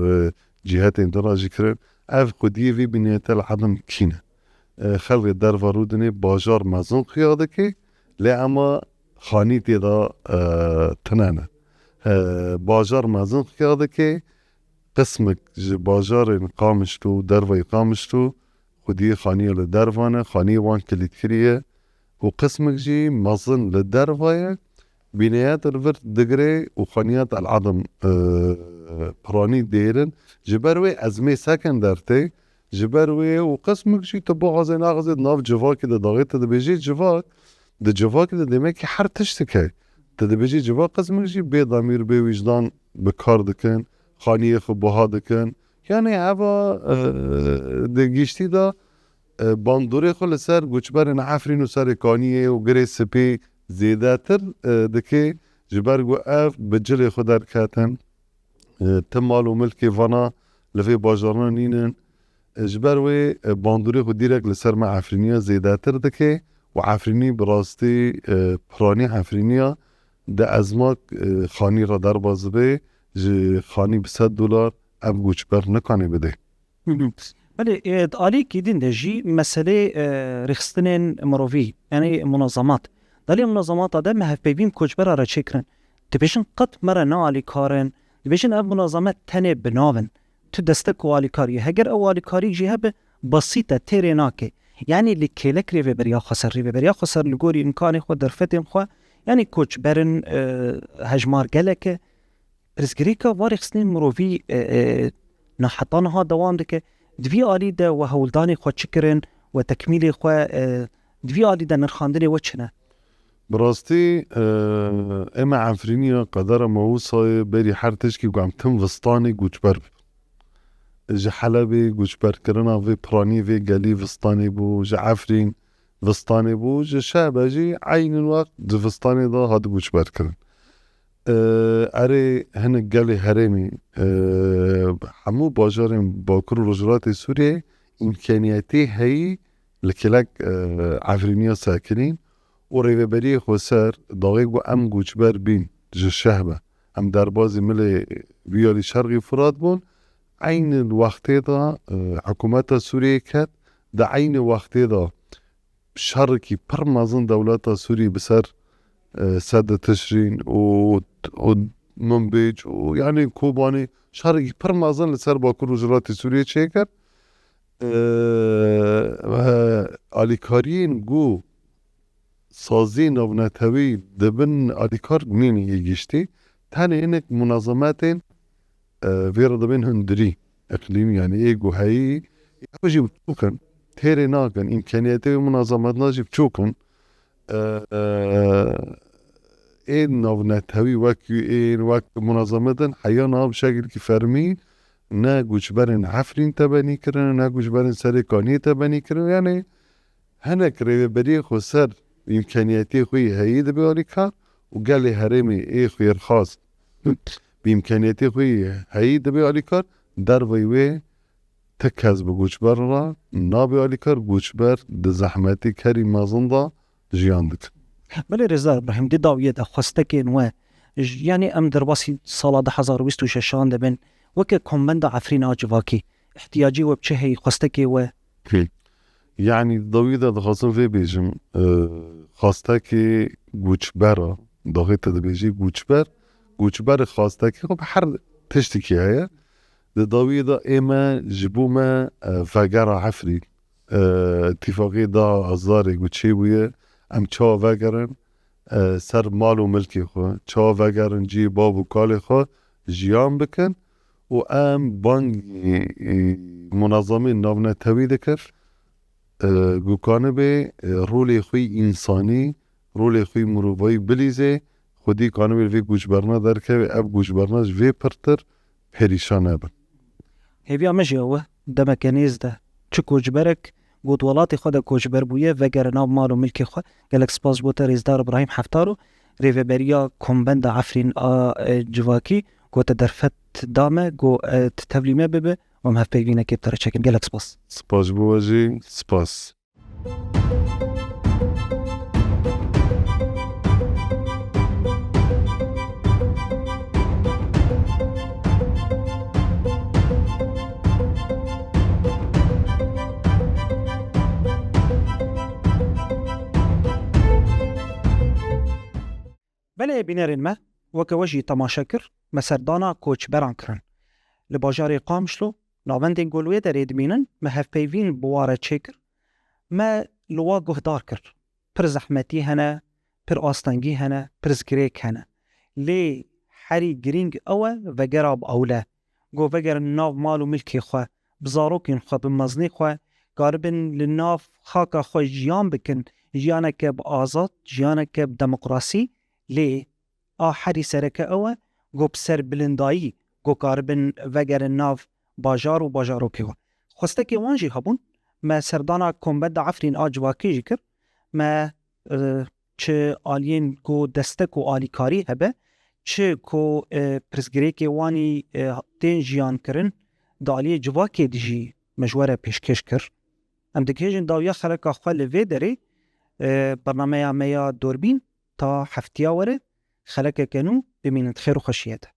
cîhetên din re jî kirin. Ev xwediyê vê bîniyete li edim kî ne? E, xelkê derva Rûdinê bajar mezin xuya dike, lê ema xanî tê de, e, tune ne. E, bajar mezin xuya dike, qismek ji bajarên Qamişlo û dervayî Qamişlo xwediyê xaniya li derva ne, xaniyê wan kilîtkirî ye û qismek jî mezin li derva ye, bîneyat li vir digire û xaniyat el edim, e, piranî dêrin. Ji ber wê ezmê seken dertê, ji ber wê û qismek jî tu bixwazê naxwazê di nav civakê de daxê tu dibêjî civak, di civakê de demekî her tiştik heye. Tu dibêjî civak qismek jî bê demîr, bê wîjdan bi kar dikin, xaniyê xwe buha dikin. Yanî eva, e, di giştî de, e, bandorê xwe li ser goçberên Efrîn û Serê Kaniyê û Girê Spî zêdetir, e, dike, ji ber ku ev bi cilê xwe derketin. E, ti mal û milkê vana li vê bajarana nînin. E, ji ber wê, e, bandorê xwe dîrek li ser me Efrîniya zêdetir dike û Efrînî bi rastî, e, piranî Efrîniya di ezma, e, xanî re derbas dibe, ji xanî bi sed dolar ev goçber nikane bide. Hı hı. Belê, e, di aliyekî din de jî meselê, e, rêxistinên mirovî, yanî munazemat. Di aliyê munazemata de me hevpeyvîn koçbera re çêkirin. Dibêjin qet me re ne alîkar in. Dibêjin ev munazemet tenê bi nav in. Tu destek û alîkariyê. Heger ew alîkarî jî hebe, besît e, têrê nake. Yanî li kêlek Rêveberiya Xweser, Rêveberiya Xweser li gorî îmkanê xwe, derfetên xwe, yanî koçber in, e, hejmar gelek e. Pirsgirêka va rêxistinên mirovî, e, e, na heta niha dewam dike. Di vî alî de we hewldanê xwe çi kirin, we tekmîlê xwe, e, di vî alî de nirxandinê we çi ne? Bi rastî, e, ê me Efrîniya qedera me wisa ye, berî her tişkî ku em tim vistanê goçber bibin. Ji Helebê goçberkirina vê piranî vê gelî vistanê bû, ji Efrîn vistanê bû, ji Şehbe jî eynî wext di vistanê de hat goçberkirin. E, erê hinek gelê herêmî, e, hemû bajarên Bakur û Rojhilatê Sûriyê îmkaniyetê heyî li kêlek, e, Efrîniya sekinîn û Rêveberiyê Xweser daxê ku em goçber bîn ji Şehbe, em derbazî milê vî alî Şerqî Furat bûn, eynî wextê de, e, hikûmeta Sûriyê ket, di eynî wextê de şerekî pir mezin dewleta Sûrî bi ser, e, Sedê Tişrîn û, û Minbîc û, yanî, Kobanê şerekî pir mezin li ser Bakur û Rojhilatê Sûriyê çêkir. E, e, alîkariyên ku saziyên navnetewî dibin alîkar nîne yê giştî. Tenê hinek munazemetên, e, vê re dibên hundirî, iqlîmî, yanî ê ku heyî, ew jî biçûk in. Têrê nakin, îmkaniyetê wê munazemetna jî biçûk in. E, e, ê navnetewî wek U N, wek munazemetên heya niha bi şekilkî fermî ne goçberên Efrîn tebenî kirin, ne goçberên Serê Kaniyê tebenî kirin. Yanî hinek Rêveberiyê Xweser îmkaniyetê xwe yê heyî dibe alîkar û gelê herêmê ê xêrxwaz bi îmkaniyetê xwe yê heyî dibe alîkar, derveyî wê ti kes bi goçber re nabe alîkar, goçber di zehmetê kerî mezin de jiyan dikin. Belê Rêzdar Îbrahîm, di dawiyê de xwestekên we, j-, yanî em derbasî sala du hezar û bîst û şeşan dibin, weke Kombenda Efrîna Civakî, ihtiyacê we bi çi heyî, xwestekê we? Yanî di dawiyê de dixwazim vê bêjim, e, xwestekê goçber e, daxê te dibêjî goçber, goçber xwestekê xwe bi her tiştekî heye. Di dawiyê de ê me ji bo me, e, vegera Efrîn, e, îtîfaqiyê du hezarê ku çêbûye, em çawa vegerin, e, ser mal û milkê xwe, çawa vegerin cihê bav û kalê xwe jiyan bikin û em bangî, e, munezemên navnetewî dikir, e, ku kanibê, e, rolê xwe yî însanî, rolê xwe yî mirovayî bilîzê, xwedî kanibê li vê koçberna derkeve, ev koçberna ji vê pirtir perîşan nebin. Hêviya me jî ew e, demeke nêz de çi koçberek got welatê xwe de koçber bûye, vegere nav mal û milkê xwe. Gelek spas ji bo te rêzdar Îbrahîm Heftaro, rêveberiya Kombenda Efrîn a, e, Civakî, ku te derfet da me, ku, e, tu tevlî me bibe û em hevpeyvînekê bi te re çekin. Gelek spas. Spas ji bo we jî. Spas. Belê bînerên me, weke we jî temaşe kir, me serdana koçberan kirin. Li bajarê Qamişlo, navendên ku li wê derê dimînin, me hevpeyvîn bi wa re çêkir, me li wa guhdar kir. Pir zehmetî hene, pir astengî hene, pirsgirêk hene. Lê herî girîng ew e, vegera bi ewle. Ku vegerin nav mal û milkê xwe, bi zarokên xwe, bi mezinê xwe, karibin li nav xaka xwe jiyan bikin, jiyaneke bi azad, jiyaneke bi demokrasî, lê a herî sereke ew e, ku bi serbilindayî, ku karibin vegerin nav bajar û bajarokê xwe. Xwestekê wan jî hebûn, me serdana Kombenda Efrîn a Civakê jî kir, me, e, çi aliyên ku destek û alîkarî hebe, çi ku, e, pirsgirêkê wanî, e, tên jiyan kirin, di aliyê civakê de jî me ji we re pêşkêş kir. Em digihêjin dawiya xeleka xwe li vê derê, e, bernameya me ya Dorbîn ta heftiya were, xelekeke nû bimînin di xêr û xweşiyê de.